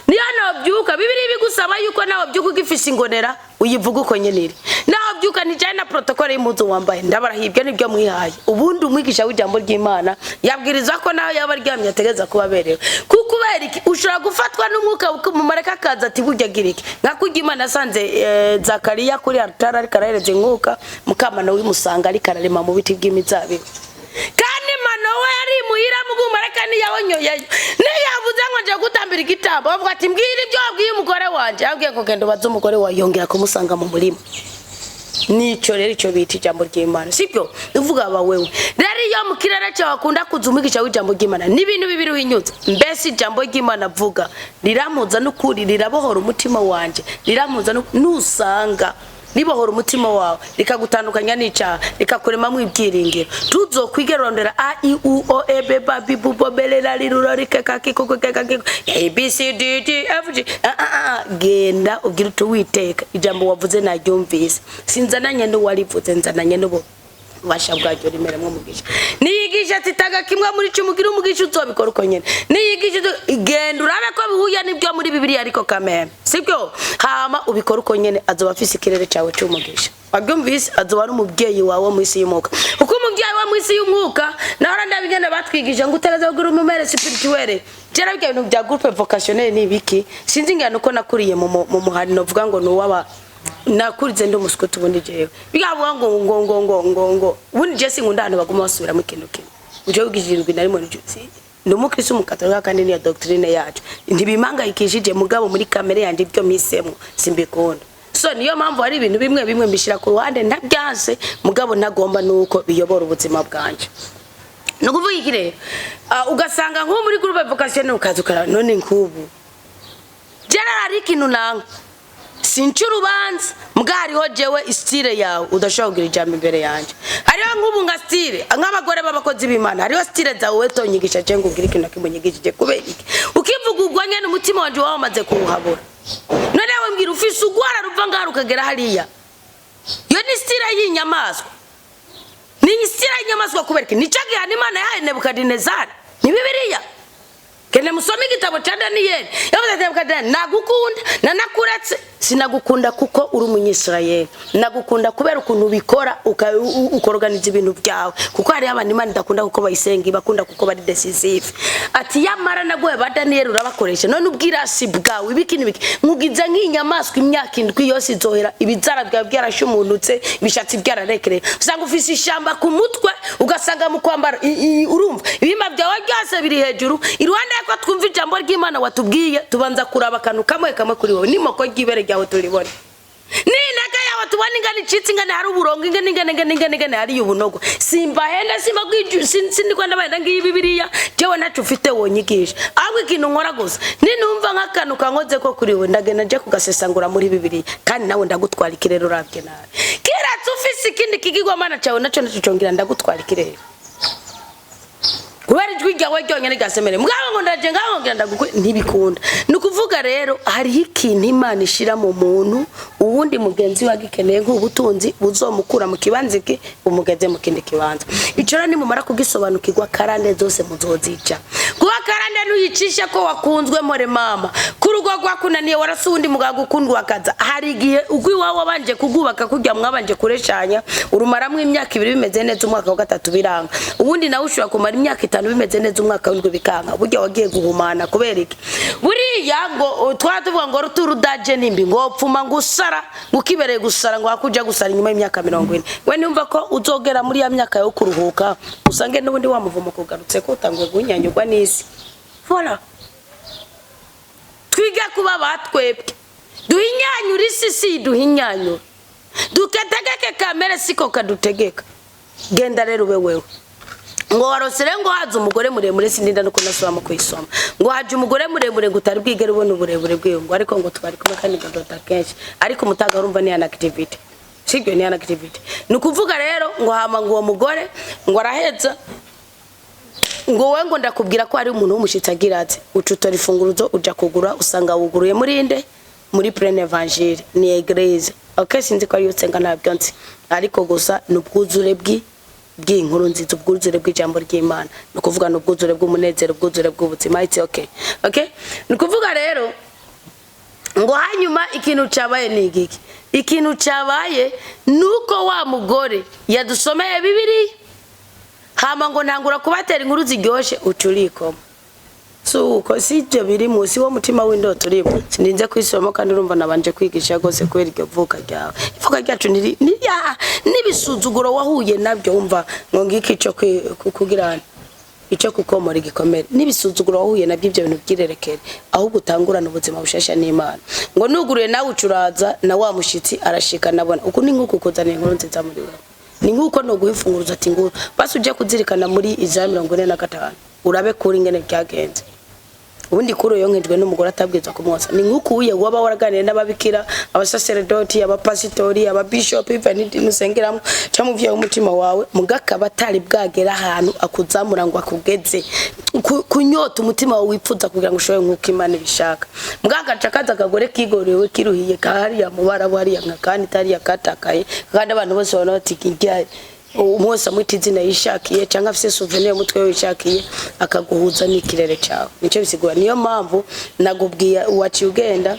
niyo nabyuka, Bibiliya bigusaba yuko nawe byuka ugifise ingonera, uyivuga uko nyene iri. Nawe byuka ntijyane na protocole y'impuzu wambaye. Ndabarahiye, ibyo nibyo mwihaye. Ubundi umwigisha w'ijambo ry'Imana yabwiriza ko nawe yaba aryamye ategereza kuba aberewe. Kuko kubera iki? Ushobora gufatwa n'umwuka umumareka akaza ati: "Burya gira iki." Nka kurya Imana yasanze Zakariya kuri altari ariko arahereza inkuka, mukamana wimusanga ariko ararema mu biti by'imizabibu. Kandi Manowa yari imuhira, mugumareka ntiyawonyoyeyo. Niyavuze ngo nje gutambira igitambo, bavuga ati: "Mbwira ibyo wabwiye umugore wanje." Yabwiye ngo: "Genda ubaze umugore wawe." Yongera kumusanga mu murima. Nico rero icyo bita ijambo ry'Imana, sibyo? Uvuga aba wewe rero, iyo mu kirere cyawe akunda kuza umwigisha w'ijambo ry'Imana, n'ibintu bibiri winyuze. Mbese ijambo ry'Imana avuga rirampuza n'ukuri, rirabohora umutima wanje, rirampuza nusanga ribohora umutima wawe, rikagutandukanya n'icyaha, rikakuremamo ibyiringiro, tuzokwigerondera a i u o e b ba b bu bo b l l r r r k k k k k k k A B C D D F G. Ah, ah, ah. Genda ubwire uti: "Uwiteka, ijambo wavuze naryumvise, sinzananye n'uwarivuze, nzananye n'ubu ububasha bwaryo." Rimeramo umugisha. Niyigisha ati: "Taga kimwe muri cumi ugira umugisha," uzobikora uko nyene. Niyigisha genda urabe ko bihuye n'ibyo muri Bibiliya, ariko kameme sibyo, hama ubikora uko nyene. Azoba afise ikirere cyawe cy'umugisha, wabyumvise? Azoba ari umubyeyi wawe mu isi y'umwuka, kuko umubyeyi wo mu isi y'umwuka naho ndabigenda batwigije ngo utereza kugira umu mère spirituelle. Jera bya bintu bya groupe vocationnel ni ibiki? Sinzi ingano uko nakuriye mu muhari, novuga ngo ni uw'aba nakurize ndi umuskuti. Ubundi jewe bigavuga ngo ubundi je sinkunda ahantu baguma basubiramo ikintu kimwe. Uje wigisha 71, ndi umukristo umukatolika, kandi niyo doctrine yacu ntibimangayikishije. Mugabo muri kamere yanjye ibyo mpisemo simbikunda. So niyo mpamvu hari ibintu bimwe bimwe mbishyira ku ruhande. Ntabyanse, mugabo ntagomba nuko biyobora ubuzima bwanje. Ni ukuvuga iki rero? Ugasanga nko muri groupe vocation ukaza ukaraba none nk'ubu jera hari ikintu nanga, sinca urubanza mbwa hariho jewe i style yawe udashobora kugira ijambo imbere yanjye. Hariho nk'ubu nka style nk'abagore b'abakozi b'Imana, hariho style zawe we tonyigisha cyangwa ubwira ikintu na kimwe unyigishije. Kubera iki? Ukivuga ubwo nyene umutima wanje wawe wamaze kuwuhabura. None we mbwira, ufise ugwara ruva ngaha rukagera hariya, iyo ni style y'inyamaswa, ni style y'inyamaswa. Kubera iki? Nico gihano Imana yahaye Nebukadinezari, ni Bibiliya. Genda musome igitabo cya Daniyeli. Yavuze ati: "Nebukadinezari, nagukunda nanakuretse, sinagukunda kuko uri Umunyisirayeli, nagukunda kubera ukuntu ubikora, ukoroganiza ibintu byawe." Kuko hariho abantu Imana idakunda kuko bayisenga, ibakunda kuko bari decisive. Ati: "Yamara naguhe ba Daniyeli, urabakoresha, none ubwirasi bwawe ibiki n'ibiki, nkugize nk'inyamaswa. Imyaka 7 yose izohera, ibizara byawe byarashumunutse, ibishatsi byararekereye, usanga ufise ishamba ku mutwe, ugasanga mu kwambara urumva ibihimba byawe byose biri hejuru." Iruhande yuko twumva ijambo ry'Imana watubwiye, tubanza kuraba akantu kamwe kamwe kuri wowe. Nimoko ry'ibere ryawe turibone, n'intege yawe tubona ingana icitse, ingana hari uburongo, ingana ingana ingana ingana ingana hariya ubunogo. Simbahenda, simbagwiju, sindiko ndabahenda. Ngiyi Bibiliya, jewe ntaco ufite wonyigisha. Ahubwo ikintu nkora gusa, ninumva nk'akantu kankoze ko kuri we, ndagenda nje kugasesangura muri Bibiliya, kandi nawe ndagutwara ikirere urabye nabi. Kiratse ufise ikindi kigirwamana cawe, naco naco congera ndagutwara ikirere. Kubera ijwi ryawe ryonyine ryasemere, mugabo ngo ndaje ngaho ngira ndagukwe, ntibikunda. Ni ukuvuga rero hariho ikintu Imana ishira mu muntu, uwundi mugenzi we agikeneye nk'ubutunzi buzomukura mu kibanza iki bumugeze mu kindi kibanza. Ico rero nimumara kugisobanukirwa, karande zose muzozica. Kuba karande ntuyicisha ko wakunzwe more mama, ku rugo rwakunaniye, warasi uwundi mugabo ukundwa akaza. Hari igihe ugwi iwawe wabanje kugubaka kurya mwabanje kureshanya, urumaramwo imyaka 2 bimeze neza, umwaka wa gatatu biranga. Ubundi nawe ushobora kumara imyaka 5 bimeze neza, umwaka w'indwi bikanga. Burya wagiye guhumana. Kubera iki? Buriya ngo twara tuvuga ngo ruturudaje nimbi, ngo pfuma ngo usara, ngo ukibereye gusara, ngo hakuja gusara inyuma y'imyaka 40. We numva ko uzogera muri ya myaka yo kuruhuka, usange n'ubundi wa muvumo kugarutse, ko utanguye guhinyanyurwa n'isi. Voilà, twige kuba batwebwe, duhinyanyure isi, si duhinyanyura, duketegeke kamere siko kadutegeka. Genda rero ube wewe. Ngo warosere ngo haza umugore muremure, sindinda no kunasubamo kuyisoma. Ngo haje umugore muremure, ngo utari bwigere ubona uburebure bwiwe, ngo ariko ngo twari kumwe kandi ngo ndota kenshi, ariko umutaga urumva ni activity, sibyo? Ni activity. Ni ukuvuga rero ngo hama ngo uwo mugore ngo araheza, ngo wowe ngo ndakubwira ko hari umuntu w'umushitsi agira ati uca utora imfunguruzo, uja kugura, usanga wuguruye muri nde? Muri Pleine Évangile, ni église. Okay, sinzi ko ariyo nsenga, ntabyo nzi, ariko gusa ni ubwuzure bw'inkuru nziza, ubwuzure bw'ijambo ry'Imana. Ni ukuvuga ni ubwuzure bw'umunezero, ubwuzure bw'ubuzima. It's okay. Okay, ni ukuvuga rero ngo hanyuma ikintu cyabaye ni igiki? Ikintu cyabaye ni uko wa mugore yadusomeye Bibiliya, hama ngo ntangura kubatera inkuru ziryoshe, uca urikoma. Si uko? Si ibyo biri munsi wo mutima w'indoto urimo. Sindinze kwisoma kandi urumva nabanje kwigisha rwose kubera iryo vuka ryawe. Ivuka ryacu n'ibisuzuguro wahuye nabyo, wumva ngo ngiki ico kugira icyo kukomora igikomere n'ibisuzuguro wahuye nabyo, ibyo bintu byirerekere, ahubwo utangurana ubuzima bushasha n'Imana. Ngo nuguruye nawe ucuraza na wa mushitsi arashika, nabona uku ni nk'uku kuzana inkuru nziza muri wewe, ni nk'uko noguha imfunguruzo ati ngo basi ujye kuzirikana muri Izaya 45, urabe kuri ingene byagenze. Ubundi kuri yonkejwe n'umugore atabwirizwa kumwosa, ni nk'uko uye waba waraganiriye n'ababikira, abasaseredoti, abapasitori, ababishopu, biva n'idini usengeramo cyangwa umuvyeyi w'umutima wawe, mugakaba atari bwagera ahantu akuzamura ngo akugeze kunyota umutima wawe wipfuza kugira ngo ushobore nk'uko Imana ibishaka. Mugagaca kaza akagore kigorewe, kiruhiye, kahariya mu barabu hariya nka kandi tariya katakaye, kandi abantu bose babona bati kijya umwose amwita izina yishakiye cyangwa afise souvenir umutwe we wishakiye, akaguhuza n'ikirere cyawe. Nicyo bisigura. Niyo mpamvu nagubwiye waciye ugenda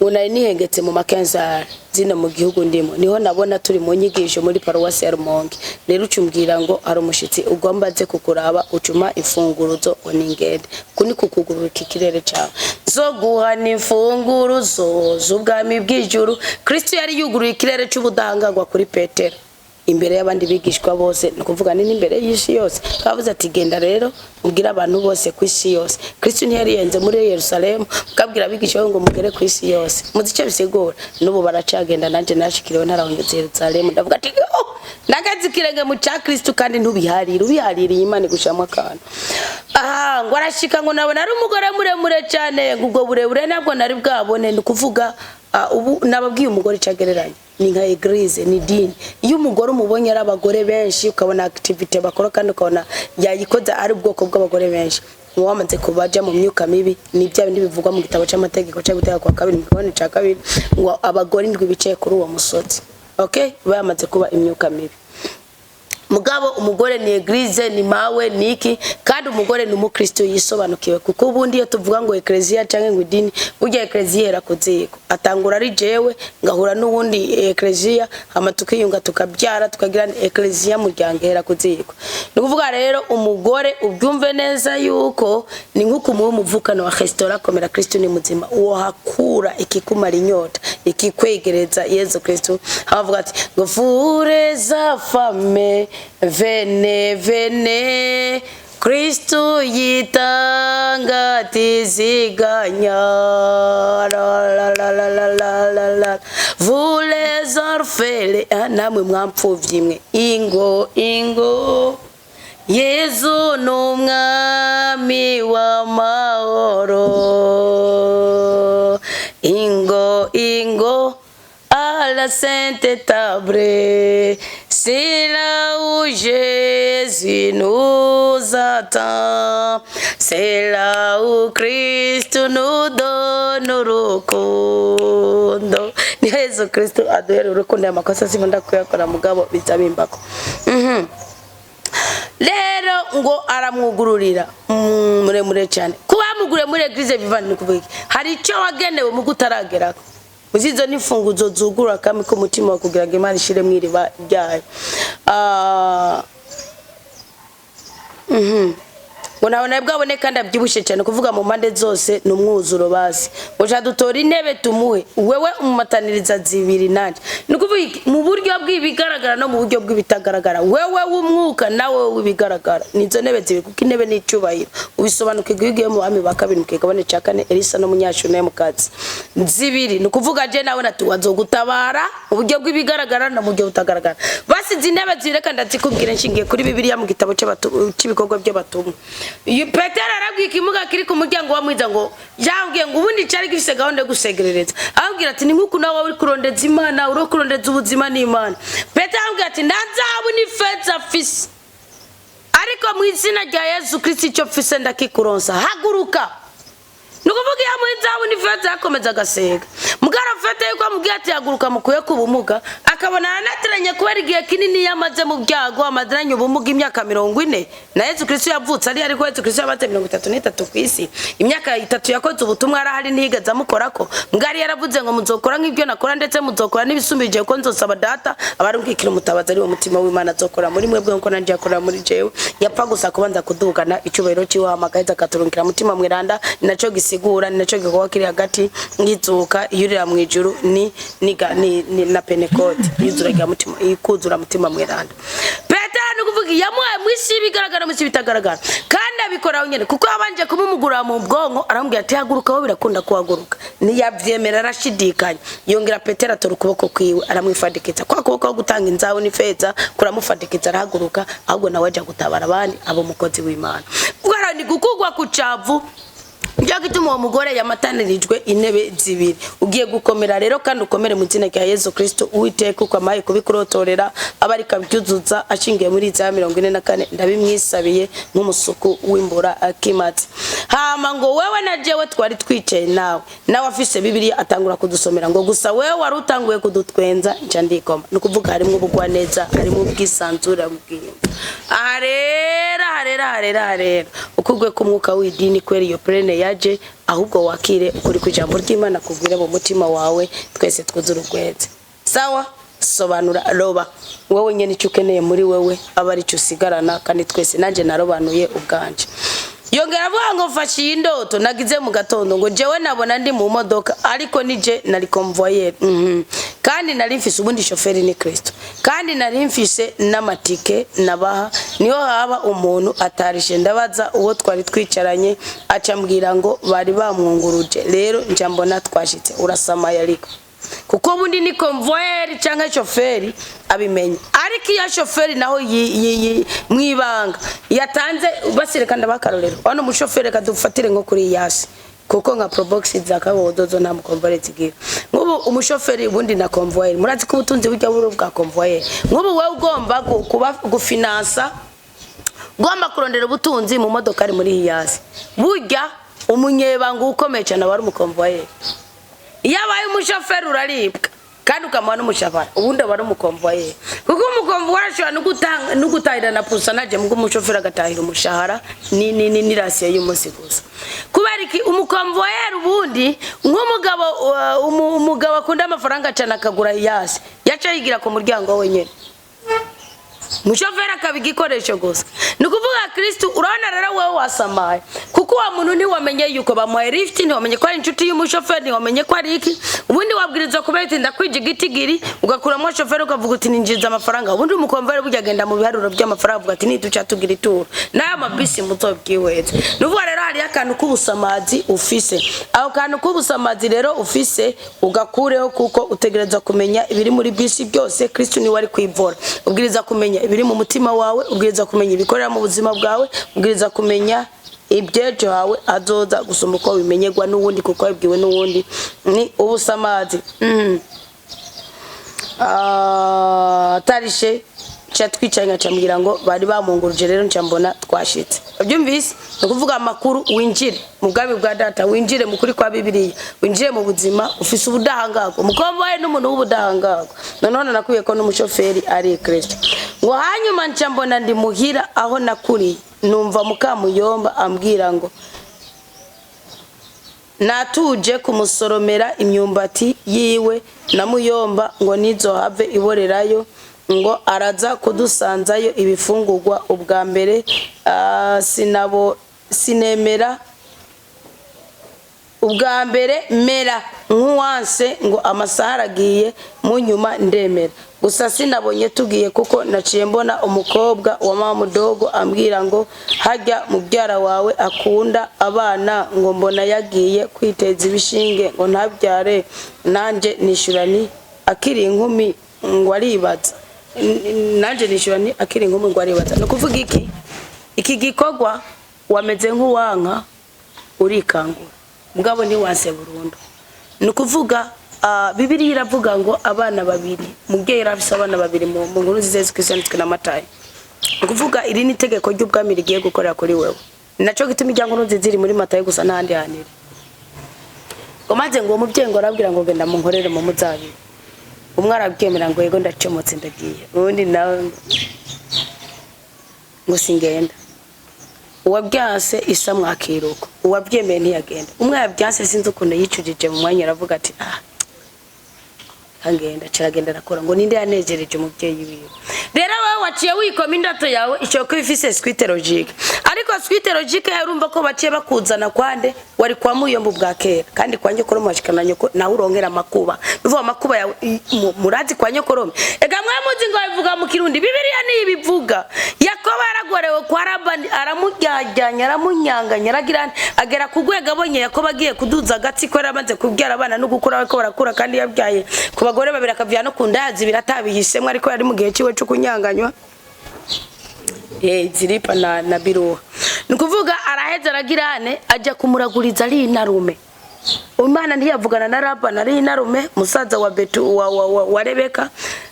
ngo nari nihengetse mu makenzari zino mu gihugu ndimo, niho nabona turi mu nyigisho muri paruwasi ya Rumonge. Rero ucumbwira ngo hari umushitsi ugomba aze kukuraba, ucuma imfunguruzo ngo ningende. Uku ni kukugurura iki kirere cyawe, zo guhana imfunguruzo z'ubwami bw'ijuru. Kristo yari yuguruye ikirere cy'ubudahangarwa kuri Petero imbere y'abandi bigishwa bose, ni ukuvuga ni n'imbere y'isi yose. Kavuze ati genda rero ubwire abantu bose ku isi yose. Kristo ntiyari yenze muri Yerusalemu, kabwira abigisha be ngo mugere ku isi yose. Muzi icyo bisigura? N'ubu baracagenda. Nanjye nashikiriwe ntarahungeze Yerusalemu, ndavuga ati oh, nagaze ikirenge mu cya Kristo. Kandi ntubiharire, ubihaririye Imana igushiramo akantu. Aha ngo arashika, ngo nabona ari umugore muremure cyane, ngo ubwo burebure ntabwo nari bwabone. Ni ukuvuga ubu nababwiye umugore icyo agereranya ni nka église, ni dini. Iyo umugore umubonye ari abagore benshi, ukabona activité bakora kandi ukabona yayikoze ari ubwoko bw'abagore benshi, muba wamaze kubaja mu myuka mibi. Ni bya bindi bivugwa mu gitabo cy'amategeko cyo gutega kwa kabiri, mu kigabane cya kabiri, ngo abagore indwi bicaye kuri uwo musozi. Okay, bamaze kuba imyuka mibi. Mugabo umugore ni église, ni mawe, ni iki? Kandi umugore ni umukristo yisobanukiwe, kuko ubundi iyo tuvuga ngo ekleziya cyangwa ngo idini, burya ekleziya ihera ku ziko, atangura ari jewe ngahura n'uwundi ekleziya, hama tukiyunga, tukabyara, tukagira ekleziya muryango, ihera ku ziko. Ni ukuvuga rero umugore ubyumve neza yuko ni nk'uko umuha umuvukano wa resitora komera Kristo ni muzima, wohakura ikikumara inyota, ikikwegereza Yezu Kristo. Havuga ati ngo fureza fame venez, venez, Kristo yitanga atiziganya, la la la la la la la la, vous les orphelins. Ah, namwe mwampfuvyi mwe, ingo ingo, Yezu ni umwami w'amahoro, ingo ingo. À la sainte table. C'est là où Jésus nous attend. C'est là où Christ nous donne urukundo. Ni Yesu Kristo aduhera urukundo. Aya makosa sinkunda kuyakora, mugabo biza bimbako. Rero ngo aramwugururira muremure cyane. Kuba yamuguriye muri Église Vivante ni kuvuga iki? Hari icyo wagenewe mu kutaragerako. Uzizo n'imfunguzo zugurura kami k'umutima wawe kugira ngo Imana ishire mu iriba ryayo. Ngo ntawe nawe bwabone kandi abyibushye cyane, kuvuga mu mpande zose ni umwuzuro. Basi ngo sha dutora intebe tumuhe, wewe umumataniriza zibiri nanjye. Ni ukuvuga iki? Mu buryo bw'ibigaragara no mu buryo bw'ibitagaragara, wewe w'umwuka nawe w'ibigaragara, ni izo ntebe zibiri, kuko intebe ni icyubahiro. Ubisobanukirwa iyo ugiye mu Bami ba Kabiri mu kigabane cya kane, Elisa n'umunyashunemu-kazi zibiri. Ni ukuvuga je nawe natuwazogutabara mu buryo bw'ibigaragara no mu buryo butagaragara. Basize intebe zibiri. Reka ndazikubwira nshingiye kuri Bibiliya, mu gitabo cy'ibikorwa by'abatumwa. Uyu Petero arabwira ikimuga kiri ku muryango wa mwiza, ngo yambwiye ngo ubundi cyari gifise gahunda yo gusegerereza. Arabwira ati: "Ni nk'uku nawe uri kurondeza Imana, uri kurondeza ubuzima n'Imana." Petero arabwira ati: "Nta zahabu n'ifeza afise, ariko mu izina rya Yesu Kristo icyo mfise ndakikuronsa, haguruka." Ni ukuvuga iyo amuha inzahabu n'ifeza yakomeza agasega. Mugara fete yuko amubwiye ati: "Haguruka," mukuye ku bumuga, akabona aranateranye kubera igihe kinini yamaze mu byago, amaziranye ubumuga imyaka 40. Na Yesu Kristo yavutse ari, ariko Yesu Kristo yamaze 33 ku isi. Imyaka 3 yakoze ubutumwa arahari, ntiyigeze amukorako. Mbwari yaravuze ngo: "Muzokora nk'ibyo nakora, ndetse muzokora n'ibisumbije, ko nzosaba Data abarungikira umutabazi, ari wo Mutima w'Imana, azokora muri mwebwe nkuko nanjye yakorera muri jewe." Yapfa gusa kubanza kudugana icyubahiro ciwe, hamagaheza akaturungikira Mutima Mweranda. Ni naco gisigura, ni naco gikorwa kiri hagati nk'izuka yurira mu ijuru, ni na Pentekote, yuzura rya Mutima, ikuzura Mutima Mweranda. Petero, ni kuvuga yamuhaye mu isi ibigaragara, mu isi bitagaragara, kandi abikora nyene kuko yabanje kumumugura mu bwonko. Aramubwira ati: "Haguruka, wowe birakunda kuhaguruka." Ntiyavyemera, arashidikanya. Yongera Petero atora ukuboko kwiwe aramwifadikiza, kwa kuboko ko gutanga inzahabu n'ifeza kuramufadikiza, arahaguruka. Ahubwo nawe aja gutabara abandi, aba umukozi w'Imana. Ubwo ni gukugwa ku cavu. Nicyo gituma uwo mugore yamatanirijwe intebe zibiri. Ugiye gukomera rero, kandi ukomere mu izina rya Yesu Kristo. Uwiteka uko amaye kubikurotorera aba ariko abyuzuza ashingiye muri Izaya 44. Ndabimwisabiye nk'umusuku w'imbura akimatse. Hama ngo wewe na jewe twari twicaye nawe afise Bibiliya, atangura kudusomera, ngo gusa wewe wari utanguye kudutwenza, nca ndikoma. Ni ukuvuga harimo ubugwaneza, harimo ubwisanzure bwiyumva. Aha rero, aha rero, aha rero, aha rero ukugwe k'umwuka w'idini kwera iyo plene yaje, ahubwo wakire ukuri ku ijambo ry'Imana kugwire mu mutima wawe, twese twuzure urweze. Sawa, sobanura, roba wowe nyene icyo ukeneye muri wewe, aba aricyo usigarana, kandi twese nanjye narobanuye ubwanje. Yongera avuga ngo: "Mfashe iyi ndoto nagize mu gatondo." Ngo jewe nabona ndi mu modoka, ariko nije nari convoyeur. Kandi nari mfise ubundi shoferi ni Kristo, kandi nari mfise n'amatike nabaha. Niho haba umuntu atarishe. Ndabaza uwo twari twicaranye, aca mbwira ngo bari bamwunguruje. Rero nca mbona twashitse. Urasamaye, ariko kuko bundi ni convoyeur cyangwa shoferi abimenya. Ariko iyo shoferi naho mwibanga yatanze, basireka ndabakarorero hano umushoferi kadufatire nko kuri yasi, kuko nka Probox za kabodo zo nta muconvoyeur zigira. Nk'ubu umushoferi ubundi na convoyeur, murazi ko ubutunzi burya buri bwa convoyeur. Nk'ubu wewe ugomba kuba gufinansa, ugomba kurondera ubutunzi mu modoka ari muri Hiace, burya umunyebanga ukomeye cyane aba ari umuconvoyeur. Iyo abaye umushoferi uraribwa kandi ukamuha n'umushahara. Ubundi aba ari umuconvoyeur, kuko umuconvoyeur ashobora no gutahira na pourcentage, mugo umushoferi agatahira umushahara ni ration y'umunsi gusa. Kubera iki? Umuconvoyeur ubundi nk'umugabo, umugabo akunda amafaranga cyane, akagura Hiace, yaca yigira ku muryango wenyine, umushoferi akaba igikoresho gusa. Ni ukuvuga Kristu. Urabona rero wowe wasamaye, kuko uwo muntu ntiwamenye yuko bamuhaye lift, ntiwamenye ko ari inshuti y'umushoferi, ntiwamenye ko ari iki. Ubundi wabwirizwa kuba ati: "Ndakwija igitigiri," ugakuramo shoferi, ukavuga uti: "Ninjiza amafaranga." Ubundi umuconvoyeur burya agenda mu biharuro by'amafaranga, avuga ati: "Niduca tugira ituro n'aya mabisi muzobwihweze." Ni ukuvuga rero hariyo akantu k'ubusamazi ufise. Ako kantu k'ubusamazi rero ufise ugakureho, kuko utegereza kumenya ibiri muri bisi byose. Kristu niwe ari kwivura. Ubwiriza kumenya ibiri mu mutima wawe, ubwiriza kumenya ibikorera mu buzima bwawe, ubwiriza kumenya iby'ejo hawe azoza gusumba uko bimenyerwa n'uwundi, kuko wabibwiwe n'uwundi. Ni ubusamazi. Atarishe nca twicaye, nkaca mbwira ngo bari bamunguruje. Rero nca mbona twashitse. Ubyumvise? Ni ukuvuga amakuru, winjire mu bwami bwa data, winjire mu kuri kwa Bibiliya, winjire mu buzima ufise ubudahangarwa. Umukobwa we n'umuntu w'ubudahangarwa. Noneho nakwiye ko n'umushoferi ari Kristo. Ngo hanyuma nca mbona ndi muhira aho nakuriye, numva mukamuyomba ambwira ngo natuje kumusoromera imyumbati yiwe na muyomba, ngo nizohave iborerayo, ngo araza kudusanzayo ibifungurwa. Ubwa mbere sinabo sinemera. Ubwa mbere mera nk'uwanse, ngo amasaha aragiye. Mu nyuma ndemera. Gusa sinabonye tugiye, kuko naciye mbona umukobwa wa mama mudogo ambwira ngo hajya mubyara wawe akunda abana, ngo mbona yagiye kwiteza ibishinge ngo ntabyare. Nanjye nishyura ni akiri inkumi ngo aribaza. Nanjye nishyura ni akiri inkumi ngo aribaza. Ni ukuvuga iki? Iki gikorwa wameze nk'uwanka, urikangura, mugabo ntiwanse burundu. Ni ukuvuga Bibiliya iravuga ngo abana babiri, umubyeyi yari afise abana babiri mu nkuru nziza Yesu Kristo yanditswe na Matayo. Ni ukuvuga iri ni itegeko ry'ubwami rigiye gukorera kuri wewe. Ni naco gituma irya nkuru nziza iri muri Matayo gusa, n'ahandi hantu iri. Ngo maze ngo uwo mubyeyi ngo arabwira ngo genda munkorere mu muzabibu. Umwe arabyemera ngo yego, ndacomotse, ndagiye. Uwundi nawe ngo singenda. Uwabyanse isa mwakiruka, uwabyemeye ntiyagenda. Umwe yabyanse, sinzi ukuntu yicujije mu mwanya, aravuga ati: "Ah, kangenda." Caragenda, arakora. Ngo ninde yanejereje? Umubyeyi wiwe. Rero wowe waciye wikoma indoto yawe, ishobora kuba ifise suite logique, ariko suite logique yawe, urumva ko baciye bakuzana kwande wari kwa muyombo bwa kera, kandi kwa nyokorome washikana nyoko, nawe urongera amakuba. Bivuga amakuba yawe murazi kwa nyokorome. Ega mwe muzi ngo bivuga mu Kirundi, Bibiliya niyo ibivuga. Yakobo yaragorewe kwa Labani, aramuryajyanya, aramunyanganya, aragira agera ku rwego abonye Yakobo agiye kuduza agatsiko, yaramaze kubyara abana no gukura bariko barakura, kandi yabyaye ku bagore babiri, akavyara no ku nda zibiri atabihisemo, ariko yari mu gihe ciwe co kunyanganywa, Ziripa na Biruha. Ni ukuvuga araheza aragirane, ajya kumuraguriza ari inarume. Imana ntiyavugana na Labani ari inarume, musaza wa Betu wa Rebeka,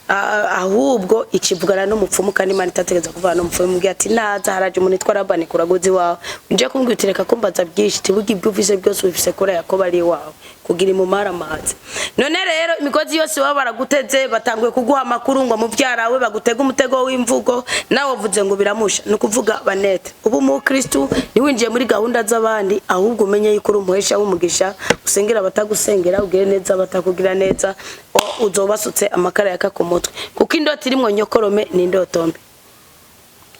ahubwo ikivugana n'umupfumu, kandi Imana itategeza kuvugana n'umupfumu. Imubwira ati: "Naza haraje umuntu witwa Labani kuraguzi wawe, nje kumbwira uti reka kumbaza byinshi, tibuga ibyo ufise byose ubifise kuri Yakobo ari iwawe kugira imumara amazi." None rero imigozi yose baba baraguteze, batanguye kuguha amakuru ngo muvyara we bagutega umutego w'imvugo, nawe uvuze ngo biramusha. Ni ukuvuga banete ubu umukristu ntiwinjiye muri gahunda z'abandi, ahubwo umenye yuko uri umuhesha w'umugisha, usengera abatagusengera, ugire neza abatakugira neza, uzobasutse amakara yaka ku mutwe. Kuko indoto irimwo nyokorome ni indoto mbi.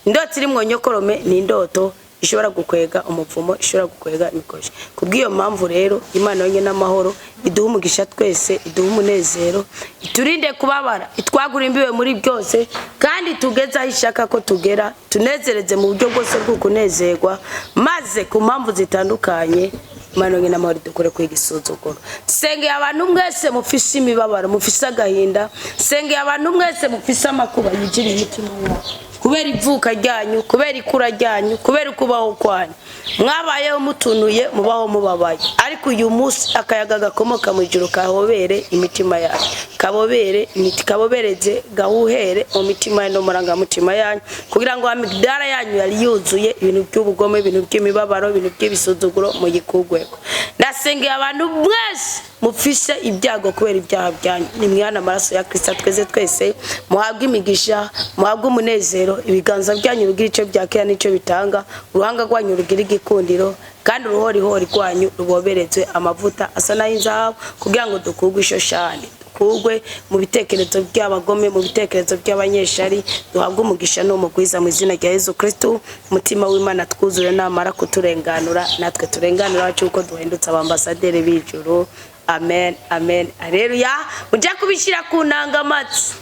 Indoto irimwo nyokorome ni indoto ishobora gukwega umuvumo, ishobora gukwega imikoshi. Kubw'iyo mpamvu rero, Imana yonyine n'amahoro iduha umugisha twese, iduha umunezero, iturinde kubabara, itwagura imbibe muri byose, kandi tugeze aho ishaka ko tugera, tunezereze mu buryo bwose bw'ukunezerwa. Maze ku mpamvu zitandukanye, Imana yonyine n'amahoro idukure kwiga isuzuguro. Sengeye abantu mwese mufise imibabaro, mufise agahinda. Sengeye abantu mwese mufise amakuba yinjira imitima yabo kubera ivuka ryanyu, kubera ikura ryanyu, kubera ukubaho kwanyu. Mwabayeho mutunuye, mubaho mubabaye, ariko uyu munsi akayaga gakomoka mu ijuru kahobere imitima yanyu, kabobere kabobereze, gahuhere mu mitima no murangamutima yanyu, kugira ngo amigdara yanyu yari yuzuye ibintu by'ubugome, ibintu by'imibabaro, ibintu by'ibisuzuguro, muyikugweko. Ndasengeye abantu mwese mufise ibyago kubera ibyaha byanyu, nimwihane, amaraso ya Kristo tweze twese, muhabwe imigisha, muhabwe umunezero, ibiganza byanyu bigira icyo byakira n'icyo bitanga, uruhanga rwanyu rugira igikundiro, kandi uruhorihori rwanyu ruboberezwe amavuta asa n'ay'inzahabu, kugira ngo dukurwe ishoshani, dukurwe mu bitekerezo by'abagome, mu bitekerezo by'abanyeshari, duhabwe umugisha n'umugwiza mu izina rya Yesu Kristo. Umutima w'Imana twuzure, namara kuturenganura natwe turenganura abacu, kuko duhindutse abambasaderi b'ijuru. Amen, amen, aleluya. Mujya kubishyira ku ntangamatsi.